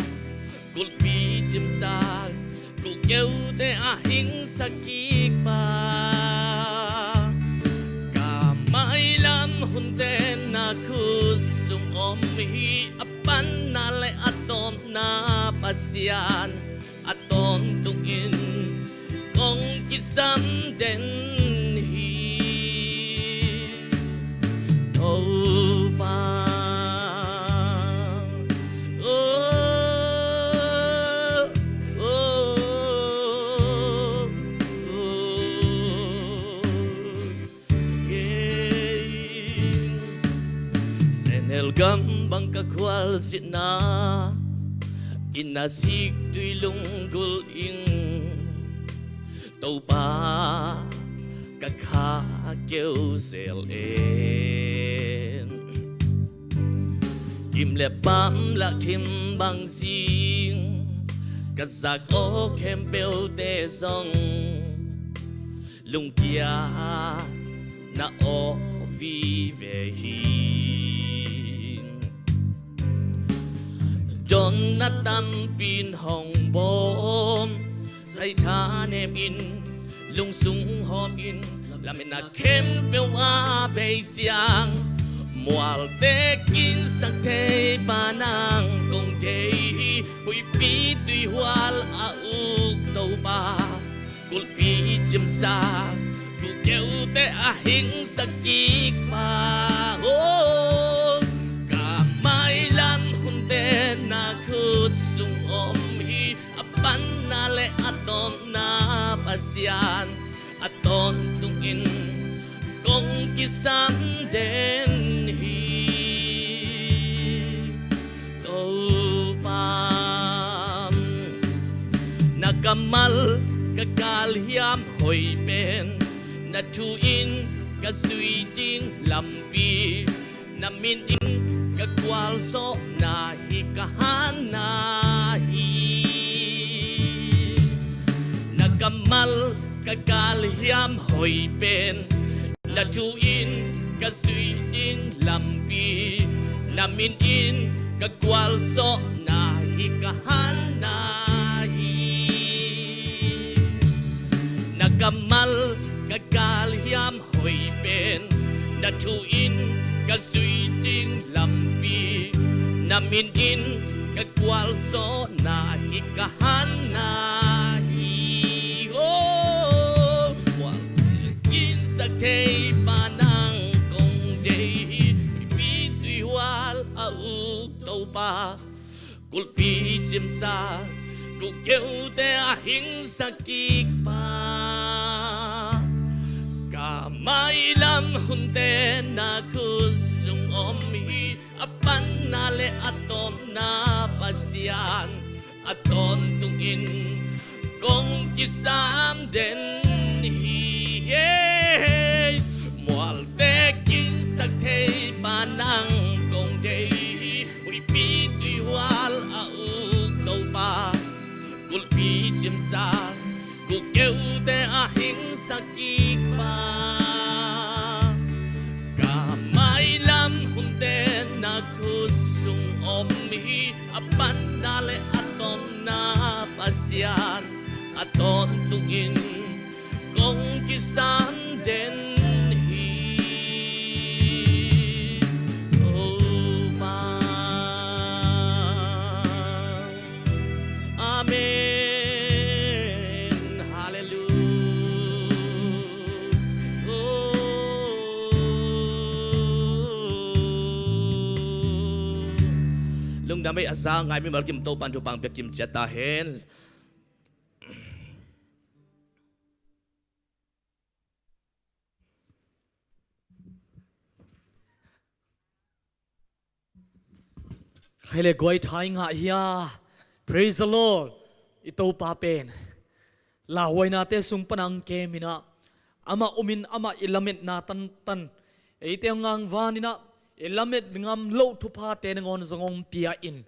kulhpi cimsak, kuhkeute a hingsak kik Pa. Ka mailam hunte na khut sung om hi, a panna le a tawpna Pasian, a tawntungin kong kisam den hi. Topa, oh, oh, oh. Sehnel gam bang ka khualzinna, inn a sik tui lunggulh ing. Topa ka kha keu zel en. Kim le pam lah khim bang zing, ka zak aw khempeuhte zong lungkiat na aw vive hi. Dawnna tampi in hong bawm, zaitha nem in, lungsung hawm in, lametna khempeuh a bei ciang, mualte kinsak thei Pa nang kong deih hi. Huihpi tuihual a uk Topa, kulhpi cimsak, kuhkeute a hingsak kik Pa. Oh, ka mailam hunte na khut sung om hi, a panna le a tawpna Pasian, a tawntungin kong kisam den hi. Topa, na kammal ka galhiam hoih pen, na thu in ka zui ding lampi, na min in ka gualzawhna hi, ka hanna hi. Na kammal ka galhiam hoih pen, na thu in ka zui ding lampi, na min in ka gualzawhna hi, ka hanna hi. Na kammal ka galhiam hoih pen, na thu in ka zui ding lampi, na min in Gualzawhna hi ka hanna hi, oh. Mual kinsak thei pa nang kong deih hi. Huipi tuihual a uk Topa, kulhpi cimsa, kulh keute a hingsak kik pa, ka mailam hunte na khut sung om hi. A panna le a tawpna Pasian, a tawntungin kong kisam den hi. Hey, mualte kinsak thei pa nang kong deih hi. Huipi tuihual a uk Topa, kulhpi cimsa, kulh keute a hingsak kik pa, ka mailam hunte na khut sung om hi. A panna le a tawpna Pasian, a tawntungin kong kisam den hi. Topa. Amen. Halleluia. Oh. Lungdam ei, a za ngai mimal kim Topan thupha pia kim ciat ta hen. Khaile guai thai ngah hia. Praise the Lord. I Topa pen lauhuainate sung pana ang keminah, amah umin amah i lametna tantan, eite hong ngangvaninah i lamet ngam loh thuphate nangawn zong hong pia in,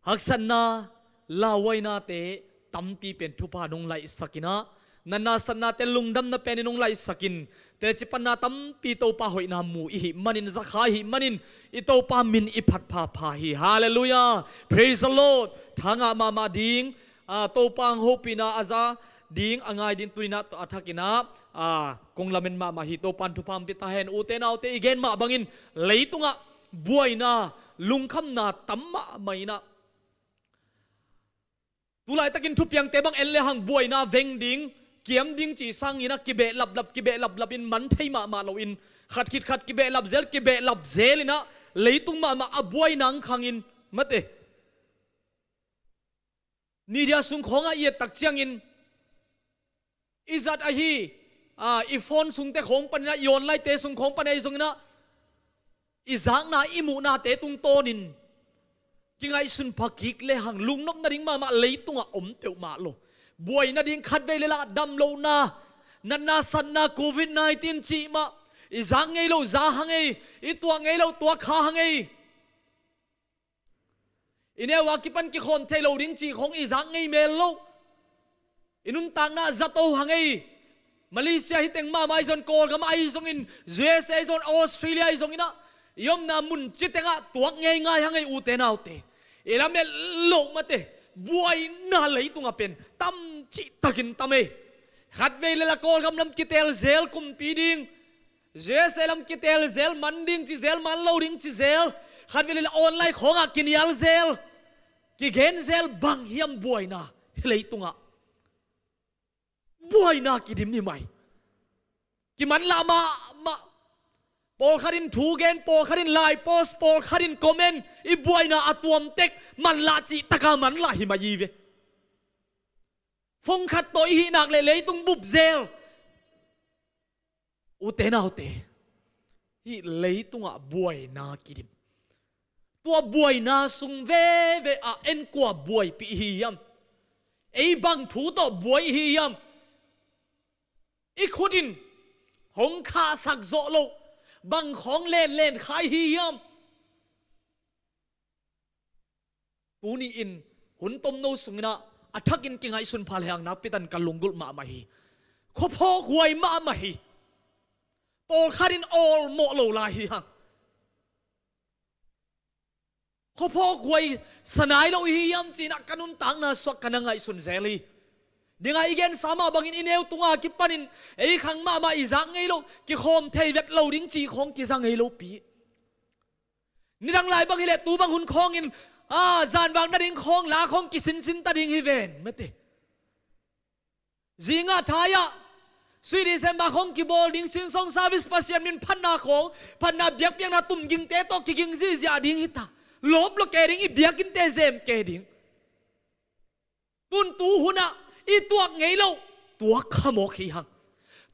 haksatna, lauhuainate tampi pen thupha nong laihsakinah, natna satnate lungdamna penin nong laihsakin, teci panna tampi Topa hoihna mu ihih manin, zakha ihih manin, i Topa min i phat phapha hi. Halleluia. Praise the Lord. Thangah mahmah ding, a, Topa hong hopihna a za ding a ngai ding tuninah a thakinah, a, kong lamen mahmah hi. Topan thupha pia ta hen. Ute naute, i gen mah bangin leitungah buaina, lungkhamna tam mahmah inah, tulaitakin thupiangte bang en le hang buaina veng ding, kiam ding cih sanginah kibeh laplap, kibeh laplapin man thei mahmah loin, khat khit khat kibeh lap zel, kibeh lap zel inah leitung mahmah a buaina ang khangin mate. Media sung khawngah i et tak ciangin i zat ahi, a, i phone sungte khawng paninah, i online-te sung khawng paninah, i zonginah i zakna, i muhnate tungtawnin kingaihsun pha kik le hang lungnop nading mahmah leitungah om peuhmah lo. Buai nading khatvei le lah dam lohna, natna satna, covid nineteen cih mah, i zak ngei lo, za hang ei, i tuak ngei lo, tuak kha hang ei. I neu a kipan kikhawm thei lo ding cih khawng i zak ngei mel lo. I nuntakna zato hang ei. Malaysia hi teng mahmah ahi zong, Kawlgam ahi zongin, U S A ahi zong, Australia ahi zonginah, i omna mun ci tengah tuak ngeingai hang ei, ute naute. I lamet loh mate, buaina leitungah pen tam cihtakin tam ei. Khatvei le lah Kawlgam lam kitel zel kumpi ding, U S A lam kitel zel, man ding ci zel, man lo ding ci zel, khatvei le lah online khawngah kinial zel, kigen zel, bang hiam buaina hi leitungah? Buaina kidim hi mai. Kimanlah mahmah. Pawlkhat in thu gen, pawlkhat in lai post, pawlkhat in comment, i buaina a tuam tek, manlah cih taka manlah hi mai hi ve. Phone khat tawh i hih nak leh leitung bup zel. Ute naute, hih leitungah buaina kidim. Tua buaina sung veve ah en kua buaipih i hi hiam? Ei bang thu tawh buai i hi hiam? I khut in hong khahsak zawh loh bang khawng lenlen kha i hi hiam? Tuni-in hun tomno sunginah a thakin kingaihsun pha le hang nakpi takin ka lunggulh mahmah hi. Khuaphawk huai mahmah hi. Pawlkhat in awlmawh lo lai hi hang. Khuaphawk huai sa nai lo i hi hiam ci-inah ka nuntakna suak ka na ngaihsun zel hi. Dinga i gensa mah bangin i neu tunga kipanin ei khang mahmah i zak ngei lo, kikhawm thei vet lo ding cih khawng kiza ngei lopi. Nidang lai bang hileh tu bang hun khawngin A, zanvak nading khawng la khawng kisinsin ta ding hi ven mate. Zingah thai-ah sui December khawng kibawl ding, sinsong service, Pasian min phatna khawng, phatna biakpiakna tumgingte tawh kiging zihziah ding hi ta. Lawp lo ke ding, i biakinnte zem ke ding. Tun tu hunah i tuak ngei lo, tuak khamawk hi hang.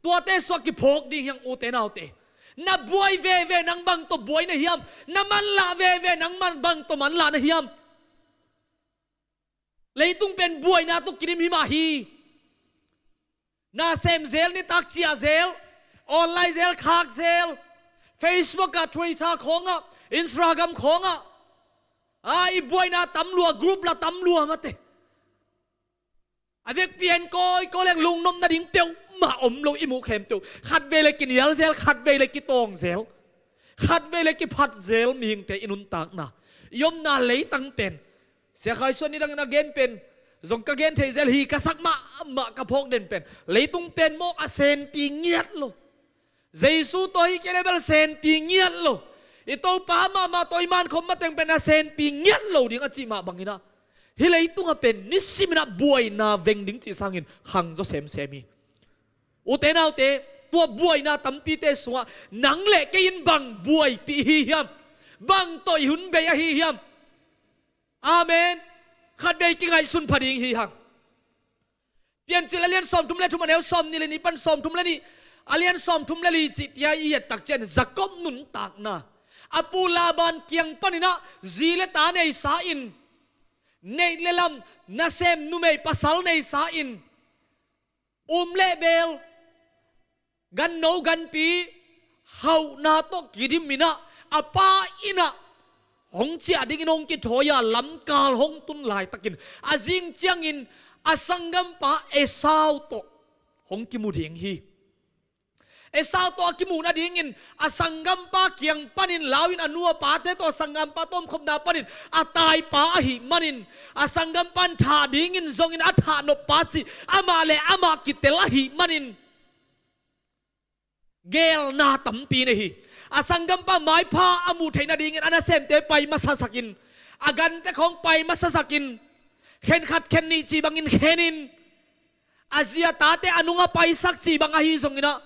Tuate suak kiphawk ding hi hang, ute naute. Na buai veve nang bang tawh buai na hiam? Na manlah veve nang man bang tawh manlah na hiam? Leitung pen buaina tawh kidim hi mah hi. Na sem zel, nitak ciah zel, online zel, khak zel, Facebook ah, Twitter khawngah, Instagram khawngah, a, i buaina tam lua, group la tam lua mate. A vekpi en kawikawi leng lungnop nading peuhmah om lo, i muh khempeuh. Khatvei le kinial zel, khatvei le kitawng zel, khatvei le kiphat zel mihingte i nuntakna, i omna leitang pen. Sia Khai Suan nidangin a gen pen zong ka gen thei zel hi, ka sak mahmah ka phawk den pen, leitung pen maw a senpi ngiat lo. Jesu tawh hi kei le bel senpi ngiat lo. I Topa mahmah tawh i mankhop mateng pen a senpi ngiat lo ding a cih mah bangin ah, hih leitungah pen nisimin ah buaina veng ding cih sangin khangzaw semsem hi. Ute naute, tua buaina tampite sungah nang le kei in bang buaipih hi hiam? Bang tawh i hun bei ahi hiam? Amen. Khatvei kingaihsun pha ding hi hang. Piancil a lian sawmthum le thum, a neu sawmnih le nih pan sawmthum le nih, a lian sawmthum le li cih tia i et tak ciang, Jacob nuntakna. A pu Laban kiang panin ah zi le ta neisa in, neih le lam, nasem numei pasal neisa in, um le bel, ganno ganpi hauhna tawh kidim in ah, a pa in ah hong ciah dingin hong kithawi a, lamkal hong tun laitakin a zing ciangin a sanggampa Esau tawh hong kimu ding hi. Esau tawh a kimuh nadingin a sanggampa kiang panin lau in, a nu a pate tawh a sanggampa tawmkhopna panin a taipa ahih manin, a sanggampa in thah dingin zongin a thah noppa cih amah le amah kitel ahih manin geelna tampi nei hi. A sanggampa maipha a muh theih nadingin a nasemte pai masasakin, a gante khawng pai masasakin, khen khat khen nih cih bangin khenin, a zi a tate a nungah paisak cih bang ahi zongin ah,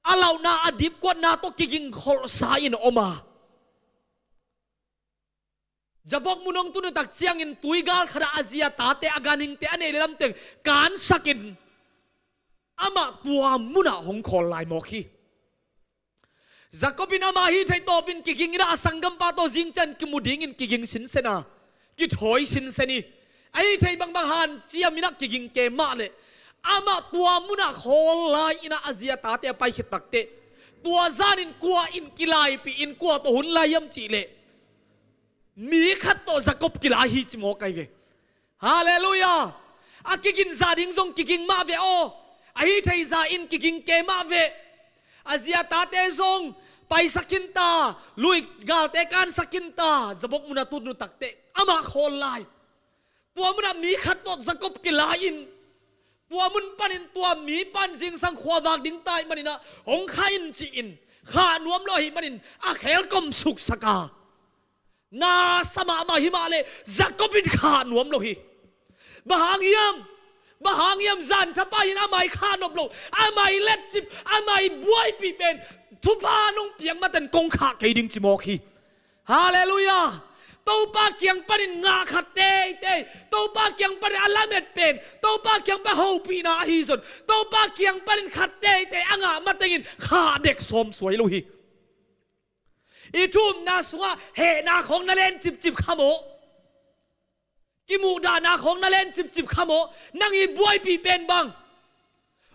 a lauhna, a dipkuatna tawh kiging kholhsa in om a. Jabbok mun hong tun uh tak ciangin tuigal khatah a zi a tate, a ganhingte, a neih le lamteng kansakin amah tua munah hong khawl lai mawk hi. Jacob in amah hih theih tawpin kiging in ah, a sanggampa tawh zing ciang kimu dingin kiging sinsen a, kithawi sinsen hi. A hih theih bangbang hanciam in ah kiging kei mah leh, amah tua munah khawl lai in ah a zi a tate a pai khit takteh, tua zanin kua in kilaipih in kua tawh hun lai hiam cih leh, mi khat tawh Jacob kila hi ci mawk ai ve. Halleluiah. A kigin zah ding zong kiging mah ve aw. A hih theih zah in kiging kei mah ve. A zi a tate zong paisak khin ta, lui galte kansak khin ta, Jabbok mun a tun uh takteh amah khawl lai. Tua munah mi khat tawh Jacob kila in, tua mun panin tua mipa in zingsang khua vak ding ta ahih manin ah hong khah in ci-in, khah nuam lo ahih manin a khelkom suksak a, na sa mahmah hi mah leh Jacob in khah nuam lo hi. Bang hang hiam? Bang hang hiam? Zan thapa in amah i khah nop lo, amah i letcip, amah i buaipih pen, thupha nong piak maten kong khah kei ding ci mawk hi. Halleluiah. Topa kiang panin ngah khat teitei, Topa kiang panin a lamet pen, Topa kiang pan hopihna ahi zong, Topa kiang panin khat teitei a ngah matengin khah dek sawm suai lo hi. I thu-umna sungah hehna khawng na len cipcip kha maw? Kimuhdahna khawng na len cipcip kha maw? Nang i buaipih pen bang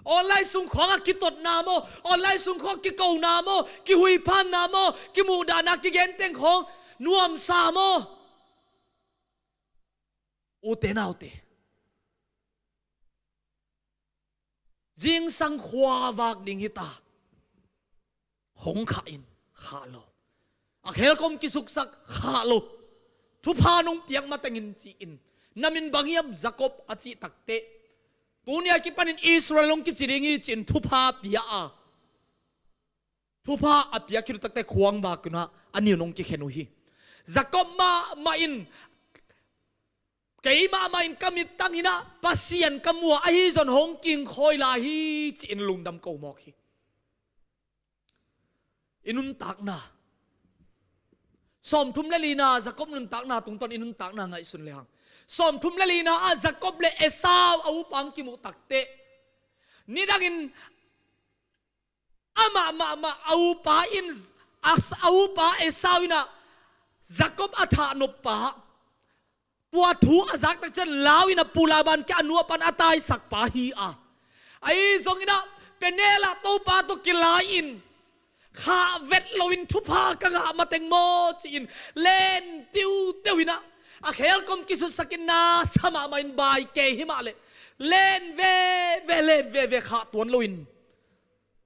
online sung khawngah kitotna maw? Online sung khawng kikona maw? Kihuiphanna maw? Kimuhdahna kigenteng khawng nuamsa maw? Ute naute, zingsang khua vak ding hi ta, hong khah in, khah lo. A khelkom kisuksak, khah lo. Thupha nong piak matengin ci-in, na min bang hiam Jacob a cih takteh, tuni a kipanin Israel hong kici ding hi ci-in thupha pia a, thupha a piak khit uh takteh khuang vak un ah a ni un hong kikhen uh hi. Jacob mahmah in, "Kei mahmah in ka mittang in ah Pasian ka mu a, ahi zong hong kingkhawi lai hi," ci-in lungdam ko mawk hi. I nuntakna, sawmthum le lina Jacob nuntakna tungtawn i nuntakna ngaihsun lehang, sawmthum le lina ah Jacob le Esau a upa hong kimuh takteh, nidangin amah mahmah a upa in, a, a upa Esau in ah Jacob a thahnop pa, tua thu a zak tak ciang lau in ah pu Laban kiang a nu a pan a taisak pa hi a, ahi zongin ah Peniel ah Topa tawh kilai-in, "Khah vet loin thupha ka ngah mateng maw?" ci-in len tiuteu in ah, a khelkom kisutsak in, "Na sa mahmah in bai kei hi mah leh," len veve, len veve, khah tuan loin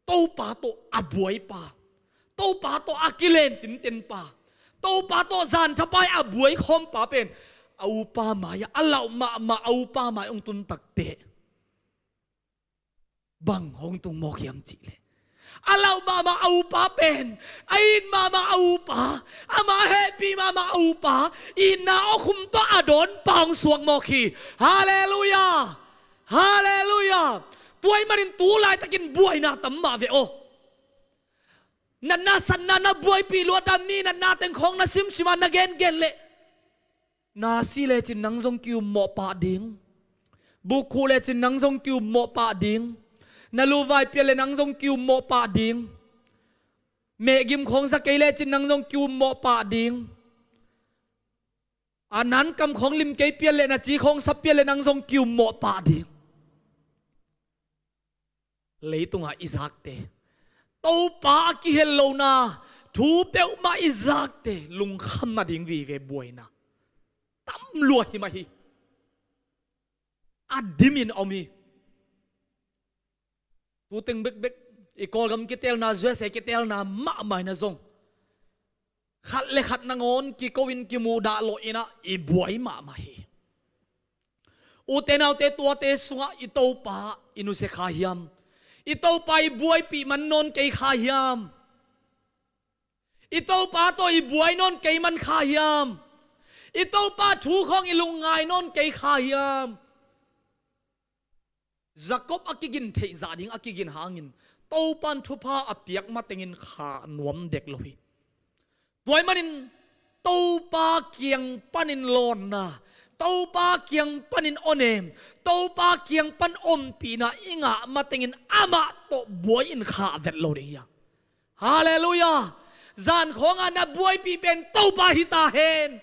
Topa tawh a buaipa, Topa tawh a kilen tinten pa, Topa tawh zan thapai a buai khawm pa pen a upa mai-ah, a lauh mahmah a upa mai hong tun takteh, bang hong tung mawk hiam cih leh, a lauh mahmah a upa pen, a it mahmah a upa, amah a hehpih mahmah a upa, itna awkhum tawh a dawnpa hong suak mawk hi. Halleluiah! Halleluiah! Tua ahih manin tu laitakin buaina tam mah ve aw. Natna satna na buaipih luat a, mi natna teng khawng na simsim a, na gengen leh, na si lecin nang zong ki-ummawh pah ding. Buk khuh lecin nang zong ki-ummawh pah ding. Na luvai pial leh nang zong ki-ummawh pah ding. Mehgim khawng za kei lecin nang zong ki-ummawh pah ding. A nankam khawng lim kei pial leh, na ci khawng sa pial leh nang zong ki-ummawh pah ding. Leitungah i zakte, Topa a kihel lohna thu peuhmah i zakte lungkham nading vive buaina tam lua hi mah hi. A dimin a om hi. Tuteng bekbek i Kawlgam kitelna, U S A kitelna mahmah in ah zong, khat le khat nangawn kiko-in kimuhdah lawh in ah i buai mahmah hi. Ute naute, tuate sungah i Topa i nusia kha hiam? I Topa i buaipih man nawn kei kha hiam? I Topa tawh i buai nawn kei man kha hiam? I Topa thu khawng i lungngai nawn kei kha hiam? Jacob a kigin theih zah ding a kigin hangin Topa in thupha a piak matengin kha nuam dek lo hi. Tua ahih manin Topa kiang panin lawnna, Topa kiang panin awnem, Topa kiang pan ompihna i ngah matengin amah tawh buai-in khah vet lo ding hi a. Halleluiah! Zan khawngah na buaipih pen Topa hi ta hen.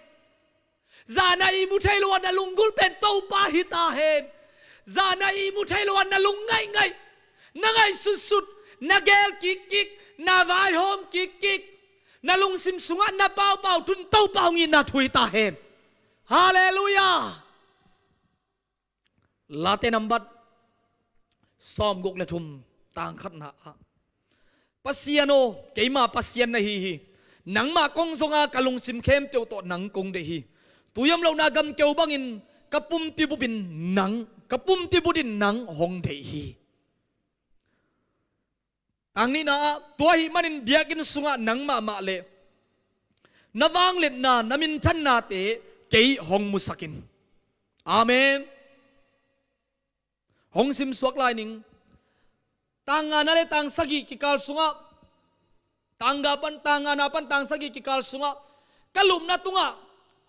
Zan a ihmu thei lo a na lunggulh pen Topa hi ta hen. Zan a ihmu thei lo a na lung ngaihngaih, na ngaihsutsut, na geel kikkik, na vaihawm kikkik, na lungsim sungah na paupau thu in Topa hong itna thu hi ta hen. Halleluiah! Late nambat sawmguk le thum, tang khatna ah, "Pasian aw, keima Pasian na hi hi. Nangmah kong zong a, ka lungsim khempeuh tawh nang kong deih hi. Tui om lohna gamkeu bangin ka pumpi bupin nang, ka pumpi butin nang hong deih hi." Tang nihna ah, "Tua ahih manin biakinn sungah nang mahmah le na vangliatna, na minthannate kei hong musak in." Amen. Hong simsuak lai ning. Tang ngana le tang sagih kikal sungah, tang nga pan, tang ngana pan tang sagih kikal sungah, "Ka lupna tungah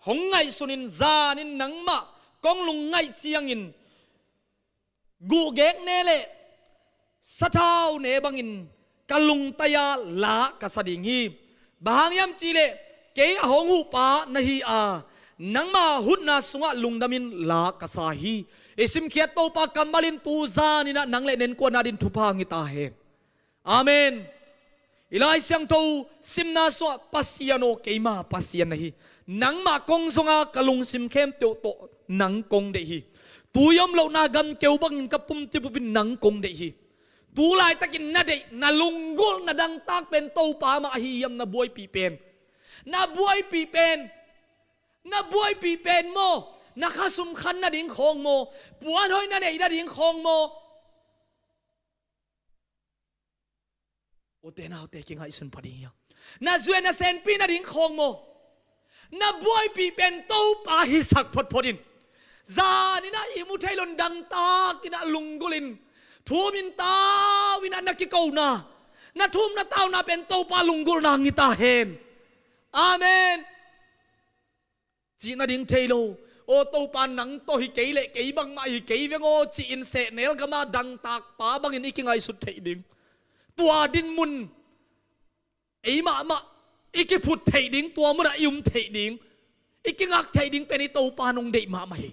hong ngaihsunin, zanin nangmah kong lungngaih ciangin, guhgek ne le sathau ne bangin ka lungtai-a la ka sa ding hi. Bang hang hiam cihleh kei a hong huhpa na hi a, nangma hutna sungah lungdamin la ka sa hi." I simkhiat Topa kammal in tu zanin ah nang le na innkuan adingin thupha hong hi ta hen. Amen. I Lai Siangtho simna sungah, "Pasian aw, keima Pasian na hi. Nangmah kong zong a, ka lungsim khempeuh tawh nang kong deih hi. Tui om lohna gamkeu bangin ka pumpi bupin nang kong deih hi." Tu laitakin na deih, na lunggulh, na dangtak pen Topa mah ahi hiam? Na buaipih pen, na buaipih pen, na buaipih pen maw? Na khasum khan nading khawng maw? Puanhoih na neih nading khawng maw? Ute naute, kingaihsun pha ding hi a. Na zuih na senpih nading khawng maw? Na buaipih pen Topa hisak photphot in. Zan in ah ihmu thei lo in dangtak in ah lunggulh in, thum in tau in ah na kikona, na thum na tauna pen Topa lunggulhna ngita hen. Amen. Cih nading thei lo. Aw Topa, nang tawh hi kei leh kei bangmah hi kei veng aw, ci-in sehnel gama dangtak pa bangin i kingaihsut theih ding. Tua dinmun ei mahmah i kiphut theih ding, tua munah i um theih ding, i kingak theih ding pen i Topa nong deih mahmah hi.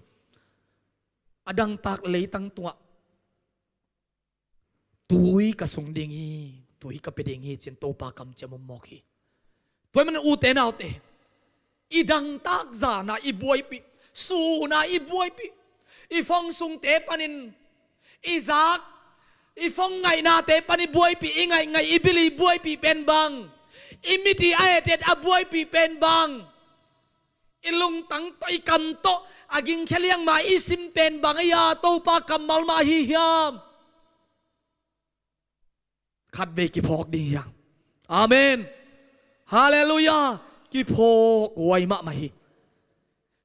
A dangtak leitang tungah tui ka sung ding hi, tui ka pia ding hi, ci-in Topa kamciam om mawk hi. Tua ahih manin ute naute, i dangtak zana i buaipih, suna i buaipih, i fong sungte panin i zak, i fong ngaihnate pan i buaipih, i ngaihngaih, i bil i buaipih pen bang, i mit i a etet a buaipih pen bang, i lungtang tawh, i kam tawh a gingkhia liangma i sim pen bang ei a Topa kammal mah hi hiam? Khatvei kiphawk ding hiang. Amen. Halleluiah. Kiphawk huai mahmah hi.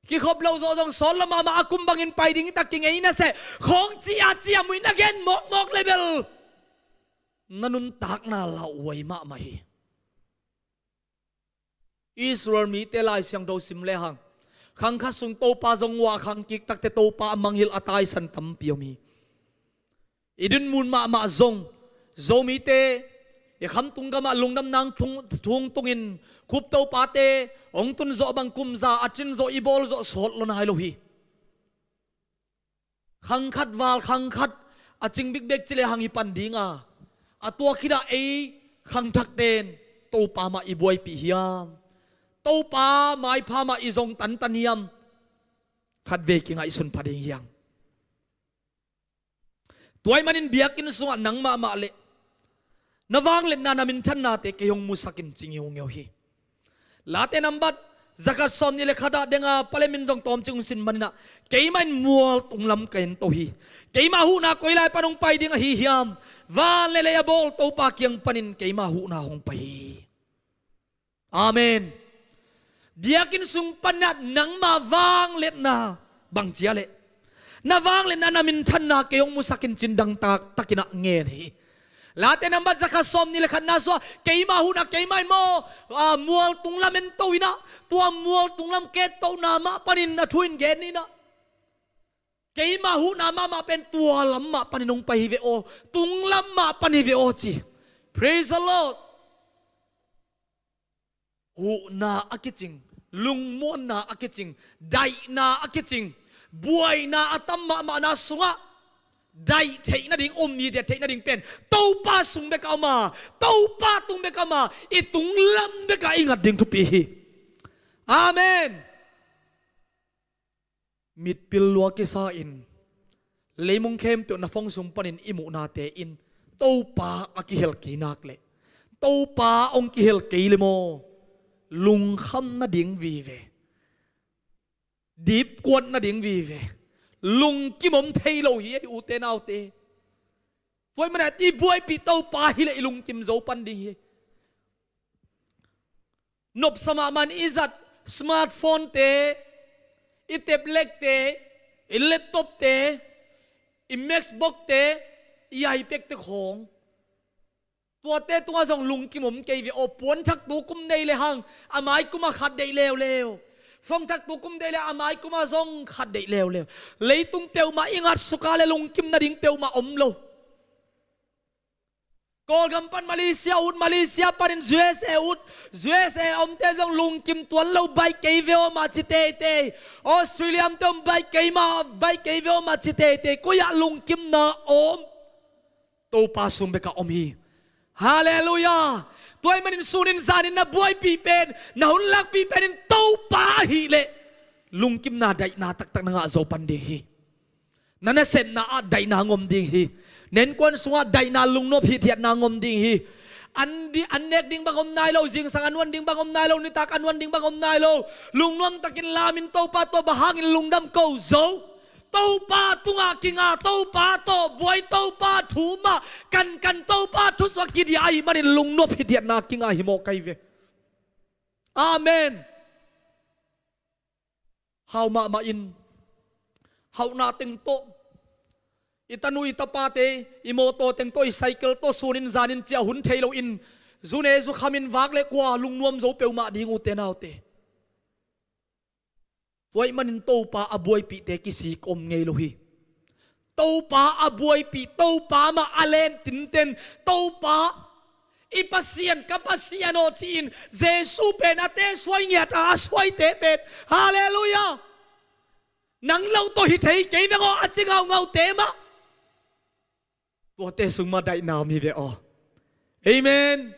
Kikhop lo zawh zong sawt lo mahmah, a kum bangin pai ding hi ta, kingei na seh khawng ci-a ciamnuih na gen mawkmawk le bel na nuntakna lauhuai mahmah hi. Israel mite Lai Siangtho sim lehang, khang khat sung Topa zong uah khang kik takteh Topa a mangngilh a taisan tampi om hi. I dinmun mahmah zong, Zomite i khamtung gamah lungdamna thu hong tungin, khup topate hong tun zawh bang kum za a cin zawh i bawl zawh sawt lo nai lo hi. Khang khat val khang khat a cing bikbek ci lehang hi pan ding a, a tua khit ah ei khangthakten Topa mah i buaipih hiam? Topa maipha mah i zong tantan hiam? Khatvei kingaihsun pha ding hiang. Tua ahih manin biakinn sungah nang mahmah le na vangliatna, na minthannate kei hong musak in, ci ngeungeu hi. Late nambat zakhat sawmnih le khat ah denga Palai min zong tawmcik hong sin manin ah, keimah in mual tunglam ka ento hi. Keima huhna koi lai pan hong pai ding ahi hiam? Van le lei a bawl Topa kiang panin keima huhna hong pai hi. Amen. Biakinn sung panah nangma vangliatna bang cia leh, na vangliatna, na minthanna kei hong musak in, ci-in dangtak takin ah ngen hi. Late nambat zakhat sawmnih le khatna sungah keima huhna, keimah in maw, ah, mual tunglam ento in ah, tua mual tunglam ka entohna mah panin a thu in gen in ah, keima huhna mahmah pen tua lam mah panin hong pai hi ve aw, tunglam mah pan hi ve aw, ci. Praise the Lord. Huhna a kicing, lungmuanna a kicing, daihna a kicing, buaina a tam mahmahna sungah daih theih nading, um ni det theih nading pen Topa sung bekah om a, Topa tung bekah om a, i tunglam bekah i ngat ding thupi hi. Amen. Mitpil lua kisa in, leimung khempeuh na fong sung panin i muhnate in Topa a kihel kei nak leh, Topa hong kihel kei le maw, lungkham nading vive, dipkuat nading vive, lungkim om thei lo hi ei, ute naute. Tua ahih manin i buaipih Topa hileh i lungkim zo pan ding hi. Nopsa mahmah in i zat smartphone-te, i tablet-te, i laptop-te, i MacBook-te, i iPad-te khawng, tuate tungah zong lungkim om kei ve aw. Puanthak tu kum nei lehang a mai kumah khat deih leuleu. Phone thak tu kum deih leh a mai kumah zong khat deih leuleu. Leitung peuhmah i ngat suk a leh lungkim nading peuhmah om lo. Kawlgam pan Malaysia ut, Malaysia panin USA ut, USA omte zong lungkim tuan lo, baih kei ve aw mah ci teitei. Australia omte om, baih kei mah, baih kei ve aw mah ci teitei. Koi-ah lungkimna om? Topa sung bekah om hi. Halleluiah. Tua ahih manin sunin zanin na buaipih pen, na hun lakpih pen in Topa ahih leh, lungkimna, daihna taktak na ngah zo pan ding hi. Na nasepna ah daihna hong om ding hi. Na innkuan sungah daihna, lungnop hithiatna hong om ding hi. An di, an nek ding bang om nai lo, zingsang a nuan ding bang om nai lo, nitak a nuan ding bang om nai lo. Lungnuam takin lamin Topa tawh bang hangin lungdam ko zo? Topa tungah kinga, Topa tawh buai, Topa thu mah kankan, Topa thusuak kidia ahih manin lungnop hithiatna kinga hi mawk ahi ve. Amen. Hau mahmah in, hauhna teng tawh, i tanu i tapate, i mawtaw teng tawh, i cycle tawh sunin zanin ciah hun thei loin, zu ne zu khamin vak le kua lungnuam zo peuhmah ding, ute naute. Tua ahih manin Topa a buaipihte kisik om ngei lo hi. Topa a buaipih, Topa mah a len tinten, Topa, i Pasian, ka Pasian aw, ci-in Jesu pen a te suai ngiat a, a suaite pen. Halleluiah. Nang lo tawh hi thei kei veng aw, a ci ngaungaute mah. Tuate sung mah daihna om hi ve aw. Amen.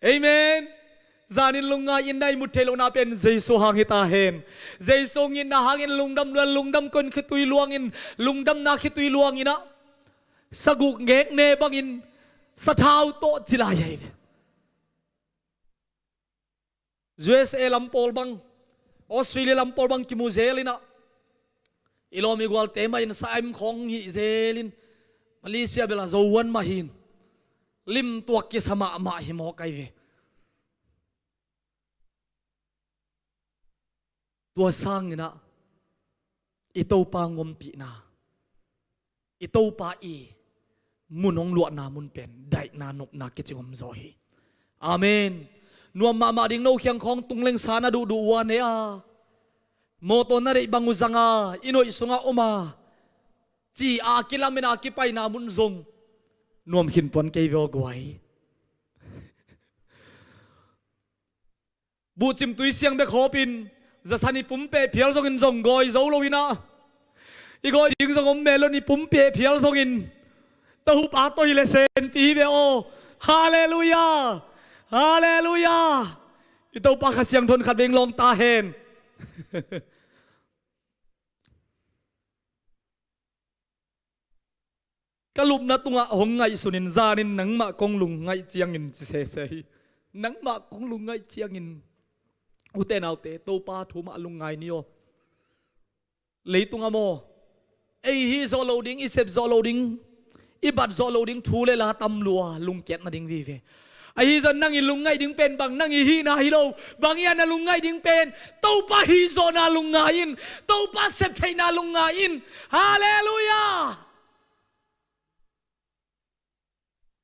Amen. Zanin lungngai in na i mut theih lohna pen Jesu hang hi ta hen. Jesu ngitna hangin lungdam luan, lungdam kon khitui luangin, lungdamna khitui luangin ah, saguk ngek ne bangin sathau tawh ci lai ahi ve. U S A lam pawl bang, Australia lam pawl bang kimu zel in ah, i lawm i gualte mah in sa aim khawng hong hih zel in, Malaysia bel a zo huan mah hi in, lim tuak kisa mahmah hi mawk ahi ve. Tua sangin ah i Topa ngompihna, i Topa i mun hong luahna mun pen daihna nopna kicing om zaw hi. Amen. Nuam mahmah ding, no khiang khawng tung leng sa na duhduh ua ne a, mawtaw na deih bang uh zang a, inn hoih sungah om a, ci a kilamen a kipaina mun zong nuam khin tuan kei ve aw guai. Buhcim tui siang bek hawpin, zasan i pumpi phial zongin zong gawi zo lo in ah, i gawi ding zong om mel lo in i pumpi phial zongin, tohupa tawh hi le senpi hi ve aw. Halleluiah. Halleluiah. I Topa Kha Siangtho in khat veng lawng ta hen. Ka lupna tungah hong ngaihsunin, zanin nangmah kong lungngaih ciangin ci sese hi. Nangmah kong lungngaih ciangin. Ute naute, Topa thu mah lungngai ni aw. Leitungah maw, ei hih zawh loh ding, i sep zawh loh ding, i bat zawh loh ding thu le la tam lua, lungkiat nading vive. Ahi zong nang i lungngaih ding pen bang, nang i hihna hi lo. Bang hiam na lungngaih ding pen? Topa hih zawhna lungngai in. Topa sep theihna lungngai in. Halleluiah.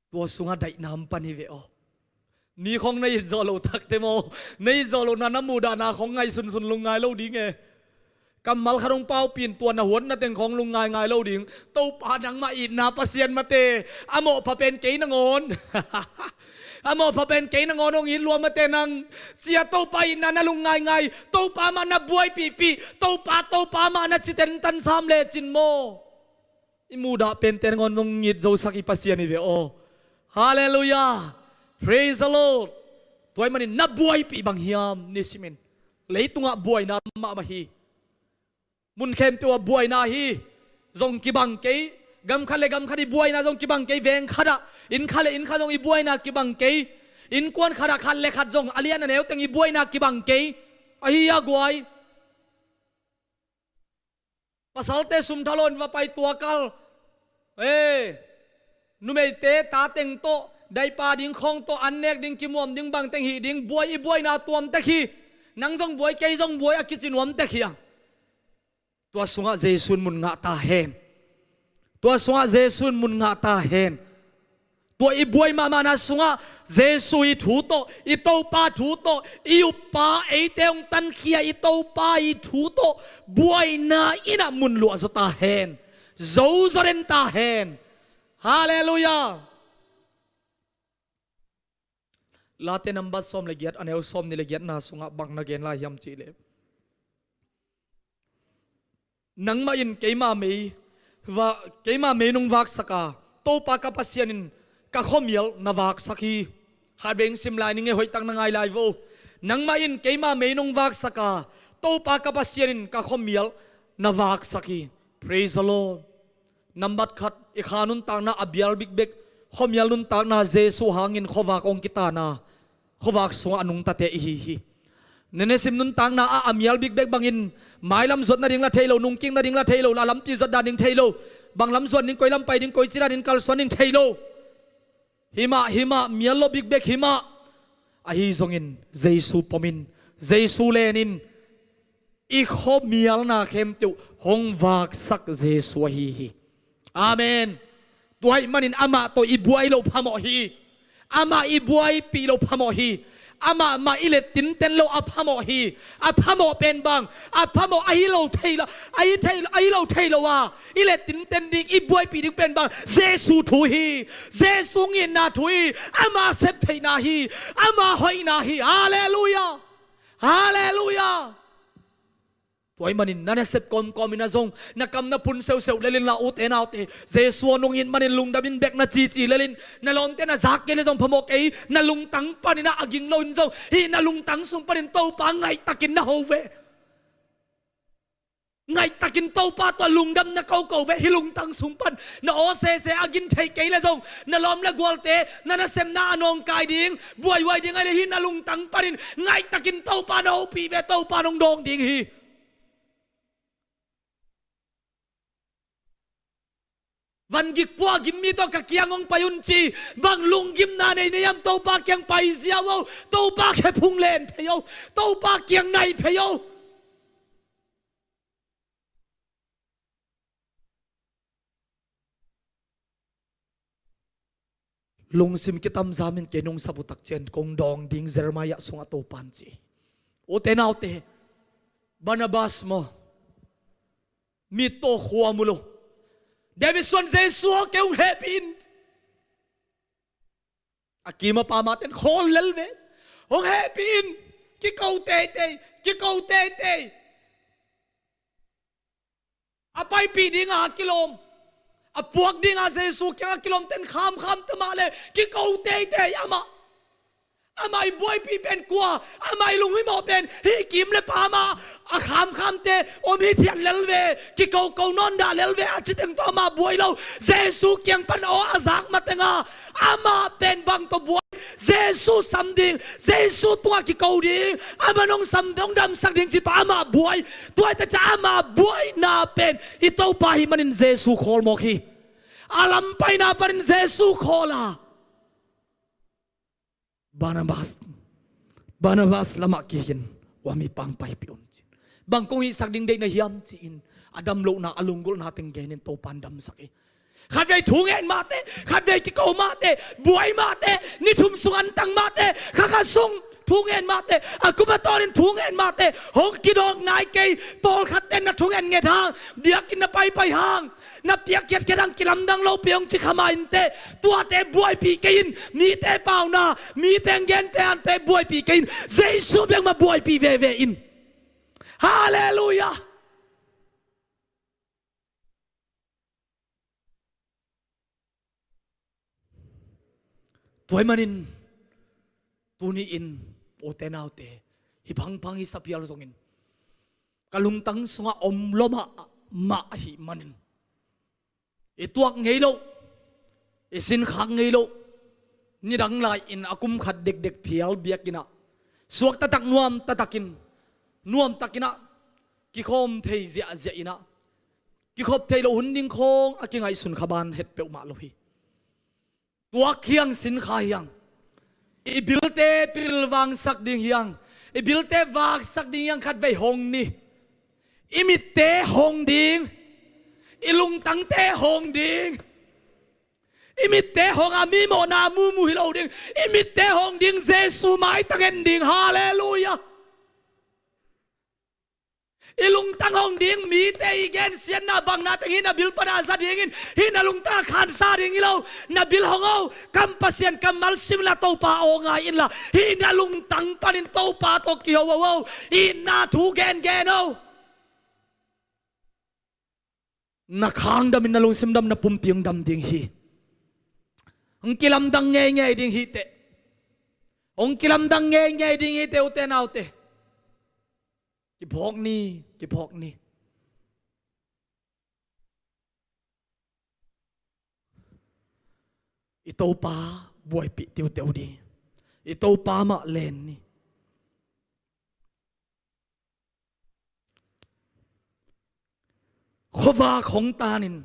Tua sungah daihna om pan hi ve aw. Mi khawng na it zawh loh takte maw, na it zawh lohna, na muhdahna khawng ngaihsunsun lungngai lo ding e. Kammal khat hong paupih in, tua na huatna teng khawng lungngaingai lo ding. Topa nangmah itna Pasian mate, a mawhpha pen kei nangawn. A mawhpha pen kei nangawn hong it lua mate nang. Cia Topa itna na lungngaingai, Topa mah na buaipihpih, Topa, Topa mah na ci tentan sam lecin maw, i muhdah pente nangawn hong it zosak i Pasian hi ve aw. Halleluiah. Praise the Lord. Tua ahih manin na buaipih bang hiam, ni simin. Leitungah buaina mahmah hi. Mun khempeuh ah buaina hi. Zong kibang kei. Gam khat le gam khat i buaina zong kibang kei. Veng khat ah, inn khat le inn khat zong i buaina kibang kei. Innkuan khat ah khat le khat zong a lian a neu teng i buaina kibang kei. Ahi a guai. Pasalte sum thalawh in va pai tuakal. Ee, numeite ta teng tawh, daihpa ding khawng tawh, an nek ding, kimuam ding, bang teng hih ding, buai, i buaina tuam tek hi. Nang zong buai, kei zong buai, a kici nuam tek hi a. Tua sungah Jesu in mun ngah ta hen. Tua sungah Jesu in mun ngah ta hen. Tua i buai mahmahna sungah Jesu i thu tawh, i Topa thu tawh, i uppa, eite hong tankhia i Topa i thu tawh buaina in ah mun luah zaw ta hen. Zo zaw den ta hen. Halleluiah. Late nambat sawm le giat, a neu sawmnih le giatna sungah bang na gen lai hiam cih leh, nangmah in keima mei va, keima mei nong vaksak a, Topa ka Pasian in ka khuamial na vaksak hi. Khatvei sim lai ning e, hoihtak na ngai lai vo. Nangmah in keima mei nong vaksak a, Topa ka Pasian in ka khuamial na vaksak hi. Praise the Lord. Nambat khat, i kha nuntakna a bial bikbek, khuamial nuntakna Jesu hangin khuavak hong kitana, khuavak sungah a nungtate i hi hi. Nenesim nuntakna ah a mial bikbek bangin, mailam zuat nading la thei lo, nungkik nading la thei lo, a lampi zuat dan ding thei lo, bang lam zuat ding, koi lam pai ding, koi ci dan ding kalsuan ding thei lo. Himah, himah, mial lo bikbek himah. Ahi zongin Jesu pomin, Jesu lenin, i khuamialna khempeuh hong vaksak Jesu ahi hi. Amen. Tua ahih manin amah tawh i buai loh phamawh hi. Amah i buaipih loh phamawh hi. Amah mah i let tinten loh a phamawh hi. A phamawh pen bang, a phamawh ahi lo thei lo, ahi thei, ahi lo thei lo a, i let tinten ding, i buaipih ding pen bang, Jesu thu hi. Jesu itna thu hi. Ama sep theihna hi. Ama hoihna hi. Halleluiah. Halleluiah. Tua ahih manin na nasep kawmkawm in ah zong, na kam na phun seuseu lel inla, ute naute, Jesu a nung it manin lungdam in bek na cici lel in, na lawmte na zak kei leh zong phamawh kei, na lungtang panin ah a ging lo in zong, hih na lungtang sung panin Topa ngaihtakin na ho ve. Ngaihtakin Topa tawh lungdam na koko ve. Hih lungtang sung pan na aw sese a gin thei kei leh zong, na lawm le gualte na nasepna a nawngkai ding, buaihuai ding ahih leh hih na lungtang panin ngaihtakin Topa na hopih ve. Topa nong dawng ding hi. Van gik pua gim mi tawh ka kiang hong pai un ci, bang lunggimna nei na hiam? Topa kiang pai ziau o. Topa khe phung len phei o. Topa kiang nai phei o. Lungsim kitamzam in kei nong sap uh tak ciang kong dawng ding Jeremiah sungah Topa'n ci. Ute naute, Barnabas maw, mittaw khuam uh lo. David suan Jesu aw, kei hong hehpih in. A kim a pa mahte in khawl lel ve. Hong hehpih in. Kiko teitei. Kiko teitei. A paipih dinga a kilawm, a puak dinga Jesu kiangah kilawmte in khamkham ta mah leh kiko teitei amah. Amah i buaipih pen kua? Amah i lunghimawh pen hih kim le pam a khamkhamte om hithiat lel ve, kikoko nawn dah lel ve a ci teng tawh amah buai lo. Jesu kiang pan aw a zak mateng a, amah pen bang tawh buai? Jesu sam ding, Jesu tungah kiko ding, amah nong sam, nong damsak ding ci tawh amah buai. Tua ahih teh ciang amah buaina pen i Topa ahih manin Jesu khawl mawk hi. A lampaina panin Jesu khawl a, Barnabas, Barnabas lamah kikin, ua mi pang paipih un ci. Bang kong hihsak ding deih na hiam ci-in a damlohna, a lunggulhna teng genin Topa'n damsak hi. Khatvei thungen mahteh, khatvei kiko mahteh, buai mahteh, ni thum sung antang mahteh, kha khat sung thungen mahteh, a kum a tawnin thungen mahteh, hong kidawk nai kei. Pawlkhatte na thungen nget hang, biakinn na paipai hang, na piak khiatkhiat hang, kilamdang lopi hong ci kha mah inteh. Tuate buaipih kei in, mite pauna, mite hong gente ante buaipih kei in, Jesu bek mah buaipih veve in. Halleluiah. Tua ahih manin tuni-in, ute naute, hih phangphang i sap hial zongin ka lungtang sungah om lua mahmah ahih manin, i tuak ngei loh, i sinkhak ngei loh, nidang lai-in a kum khat dekdek phial biakinn ah suak taktak, nuam taktakin, nuam takin ah kikhawm thei ziahziah in ah, kikhop theih loh hun ding khawng a kingaihsun kha ban het peuhmah lo hi. Tuak hiang, sinkha hiang, i bilte pilvangsak ding hiang, i bilte vaksak ding hiang, khatvei hong ni. I mitte hong ding, i lungtangte hong ding. I mitte hong a, mi mawhna mumu hi lo ding. I mitte hong ding, Jesu maitang en ding. Halleluiah. I lungtang hong ding, mite i gensiatna bangna teng hih na bil pana za dingin, hih na lungtang a khansa ding hi lo. Na bil hong o, kam Pasian kammal sim inla, Topa aw ngai inla, hih na lungtang panin Topa tawh kiho o, itna thu gengen o. Na khang damin, na lungsim dam, na pumpi hong dam ding hi. Hong kilamdang ngeingei ding hi teh. Hong kilamdang ngeingei ding hi teh, ute naute. Kiphawk ni, kiphawk ni. I Topa buaipih tiuteu ding. I Topa mah len ni. Khuavak hong tanin,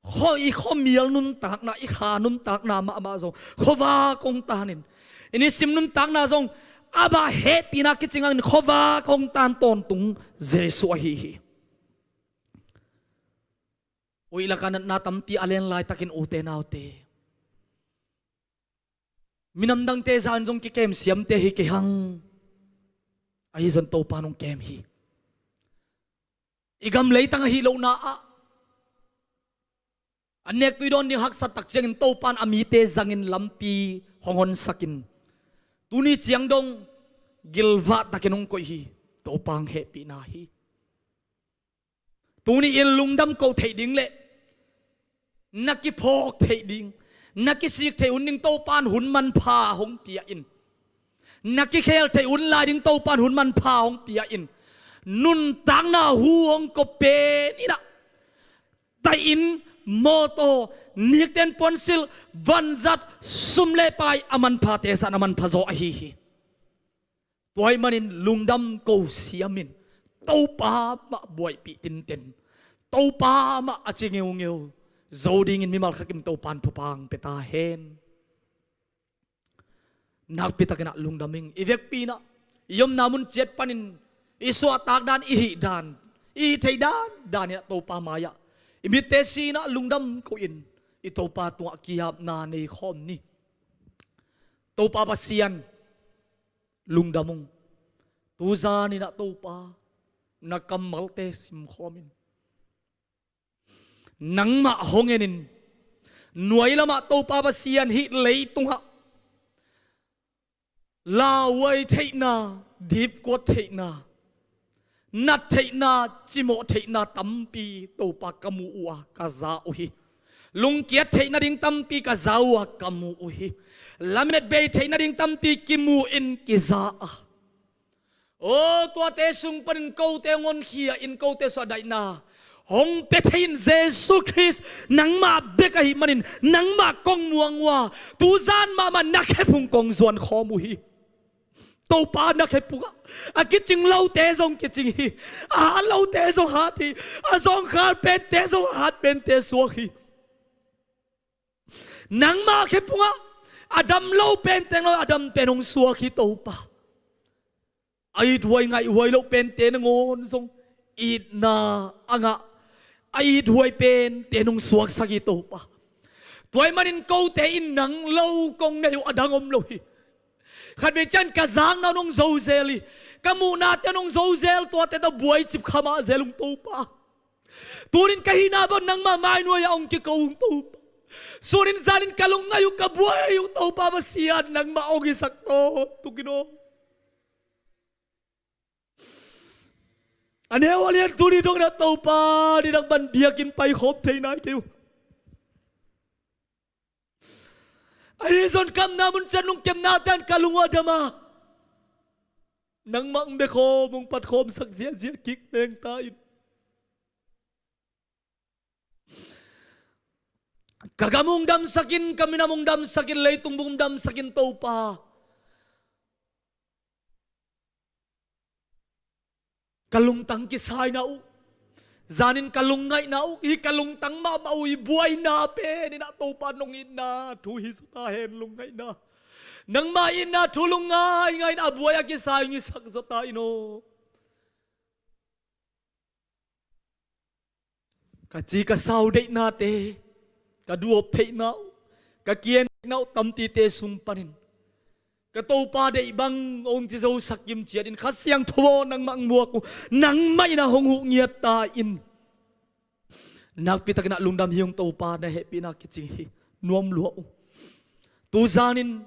khua, i khuamial nuntakna, i kha nuntakna mahmah zong khuavak hong tanin, i nisim nuntakna zong Amah hehpihna kicing hangin khuavak hong tan tawntung Jesuh ahi hi. Uih laka natna tampi a len laitakin, ute naute, minam dangte zan zong kikem siamte hi kei hang. Ahi zong Topa in hong kem hi. I gam leitang ahi lohna ah a nek tui dawn ding haksat tak ciangin Topa in a mite zangin lampi hong honsakin, tuni ciang dong gilvah takin hong koih hi. Topa hong hehpihna hi. Tuni in lungdam ko theih ding le na kiphawk theih ding, na kisik theih hun ding Topa in hun manpha hong pia in. Na kikhel theih hun lai ding Topa in hun manpha hong pia in. Nuntakna hu hong ko pen in ah, tai-in, mawtaw, nikten puansilh, vanzat, sum le pai a manphate zah na manpha zaw ahi hi. Tua ahih manin lungdam ko siamin, Topa mah buaipih tinten, Topa mah a ci ngeungeu zo dingin mimal khat kim Topa in thupha hong pia ta hen. Nakpi takin ah lungdam ing. I vekpi in ah, i omna mun ciat panin i suahtak dan, i hih dan, i hih theih dan dan in ah Topa mai-ah i mitte si in ah lungdam ko-in i Topa tungah ki-apna nei khawm ni. Topa Pasian, lungdam ung. Tuzan in ah Topa, na kammalte simkhawm in, nangmah hong en in, nuai lamah Topa Pasian, hih leitungah lauhuai theihna, dipkuat theihna, nat theihna, cimawh theihna tampi Topa ka mu uh a, ka za uh hi. Lungkiat theih nading tampi ka za uh a, ka mu uh hi. Lametbei theih nading tampi kimu in kiza a, aw, tuate sung panin kote hong honkhia in, kote suah daihna hong pia thei in, Jesuh Khrist nangmah bek ahih manin nangmah kong muang uh a, tuzan mahmah na khephung kong zuan khawm uh hi. Topa, na khephungah a kicing lote zong kicing hi. A hat lote zong hat hi. A zawngkhal pente zong a hat pente suak hi. Nangmah khephungah a dam lo pen teng lo, a dam pen hong suak hi, Topa. A ithuai ngaihhuai loh pente nangawn zong itna a ngah, a ithuai pente nong suaksak hi, Topa. Tua ahih manin kote in nang lo kong nei uh a dang om lo hi. Khatvei ciang ka zakna uh nong zo zel hi. Ka muhnate uh nong zo zel, tuate tawh buai cip kha mah zel ung, Topa. Tunin ka hihna bang nangmah mainuai-ah hong kiko ung, Topa. Sunin zanin ka lungngaih uh, ka buai uh, Topa Pasian, nangmah hong hisak tawntung in aw. A neu a lian tuni dong in ah Topa, nidang pan biakinn paikhawm thei nai kei uh. Ahi zong kamna mun ciat nong kepnate in ka lung uh a dam a, nangmah hong bia khawm, hong pat khawmsak ziahziah kik meng ta in. Ka gam hong damsak in, ka minam hong damsak in, leitung bup hong damsak in, Topa. Ka lungtang kisaina uh, zanin ka lungngaihna uh, hih ka lungtang mahmah uh, hih buaina pen in ah Topa, nong itna thu hi zaw ta hen, lungngaihna. Nangmah itna thu lungngai ngai in a buai a kisai hong hisak zaw ta in aw. Ka ci ka sau deihnate, ka duhop theihna uh, ka kian theihna uh tampite sung panin ka Topa deih bang hong ci zosak kim ciatin, Kha Siangtho aw, nangmah hong muak uh, nangmah in ah hong huh ngiat ta in. Nakpi takin ah lungdam hi ung, Topa, na hehpihna kicing hi. Nuam lua uh. Tu zanin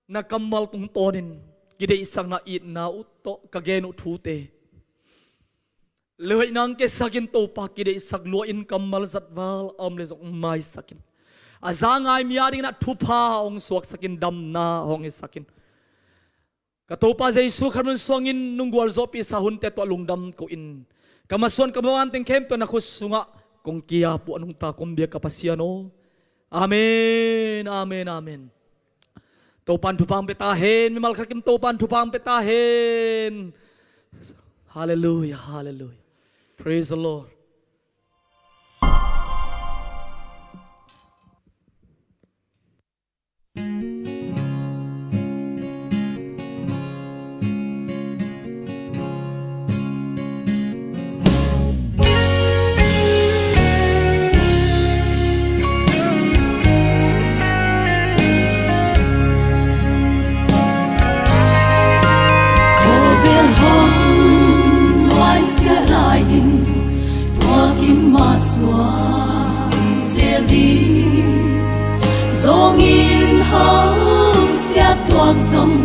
na kammal tungtawnin kideihsakna, itna uh tawh ka gen uh thute, lehhoihna hong kisak in, Topa, kideihsak lua in, kammal zatval a om leh zong maisak in. A za ngai mi adingin ah thupha hong suaksak in, damna hong hisak in. Ka Topa Jesuh Khrih min suangin nong gualzawhpihsa hunte tawh lungdam ko-in, ka masuan ka maban teng khempeuh na khut sungah kong ki-ap uh a, nungta kong biak ka Pasian aw. Amen, amen, amen. Topa'n thupha hong pia ta hen, mimal khat kim Topa'n thupha hong pia ta hen. Halleluiah, halleluiah. Praise the Lord. Ho siat tuak zong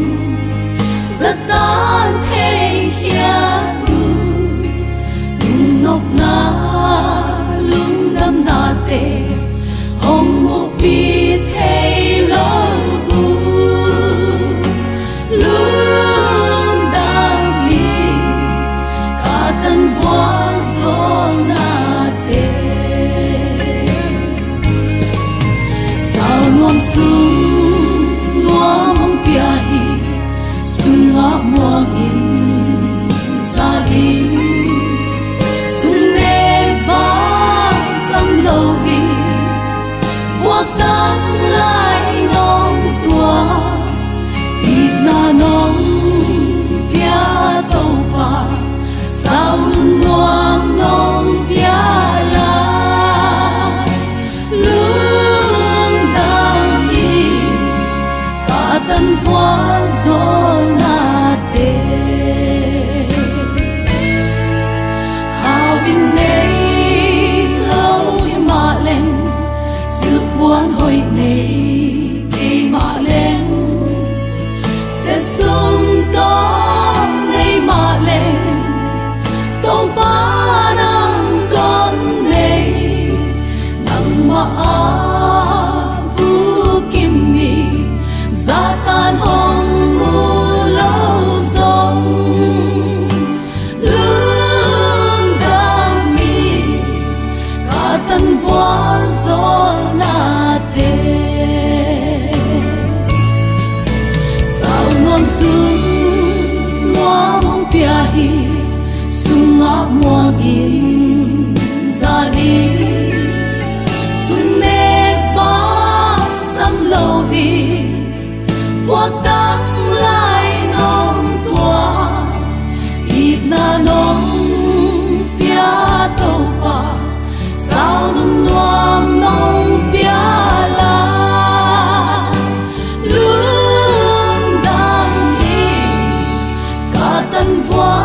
zatan thei khiat uh, lungnopna lungdamnate hong muhpi thei lo uh. Lungdam hi, ka tan vuak zawlnate. Sau nuam sung nuam hong pia hi, sungah muang in zal in, sung nek bang sam lo hi. Vuak tam lai nong tua, itna nong pia Topa, sau lungnuam nong pia lai. Lungdam hi, ka tan vuak zawlnate. Hau in nei lo hi mah leng, silpuan hoih nei kei mah leng, siasum tawh nei mah leng, Topa nang kon nei, nangmah a bukim mi, zat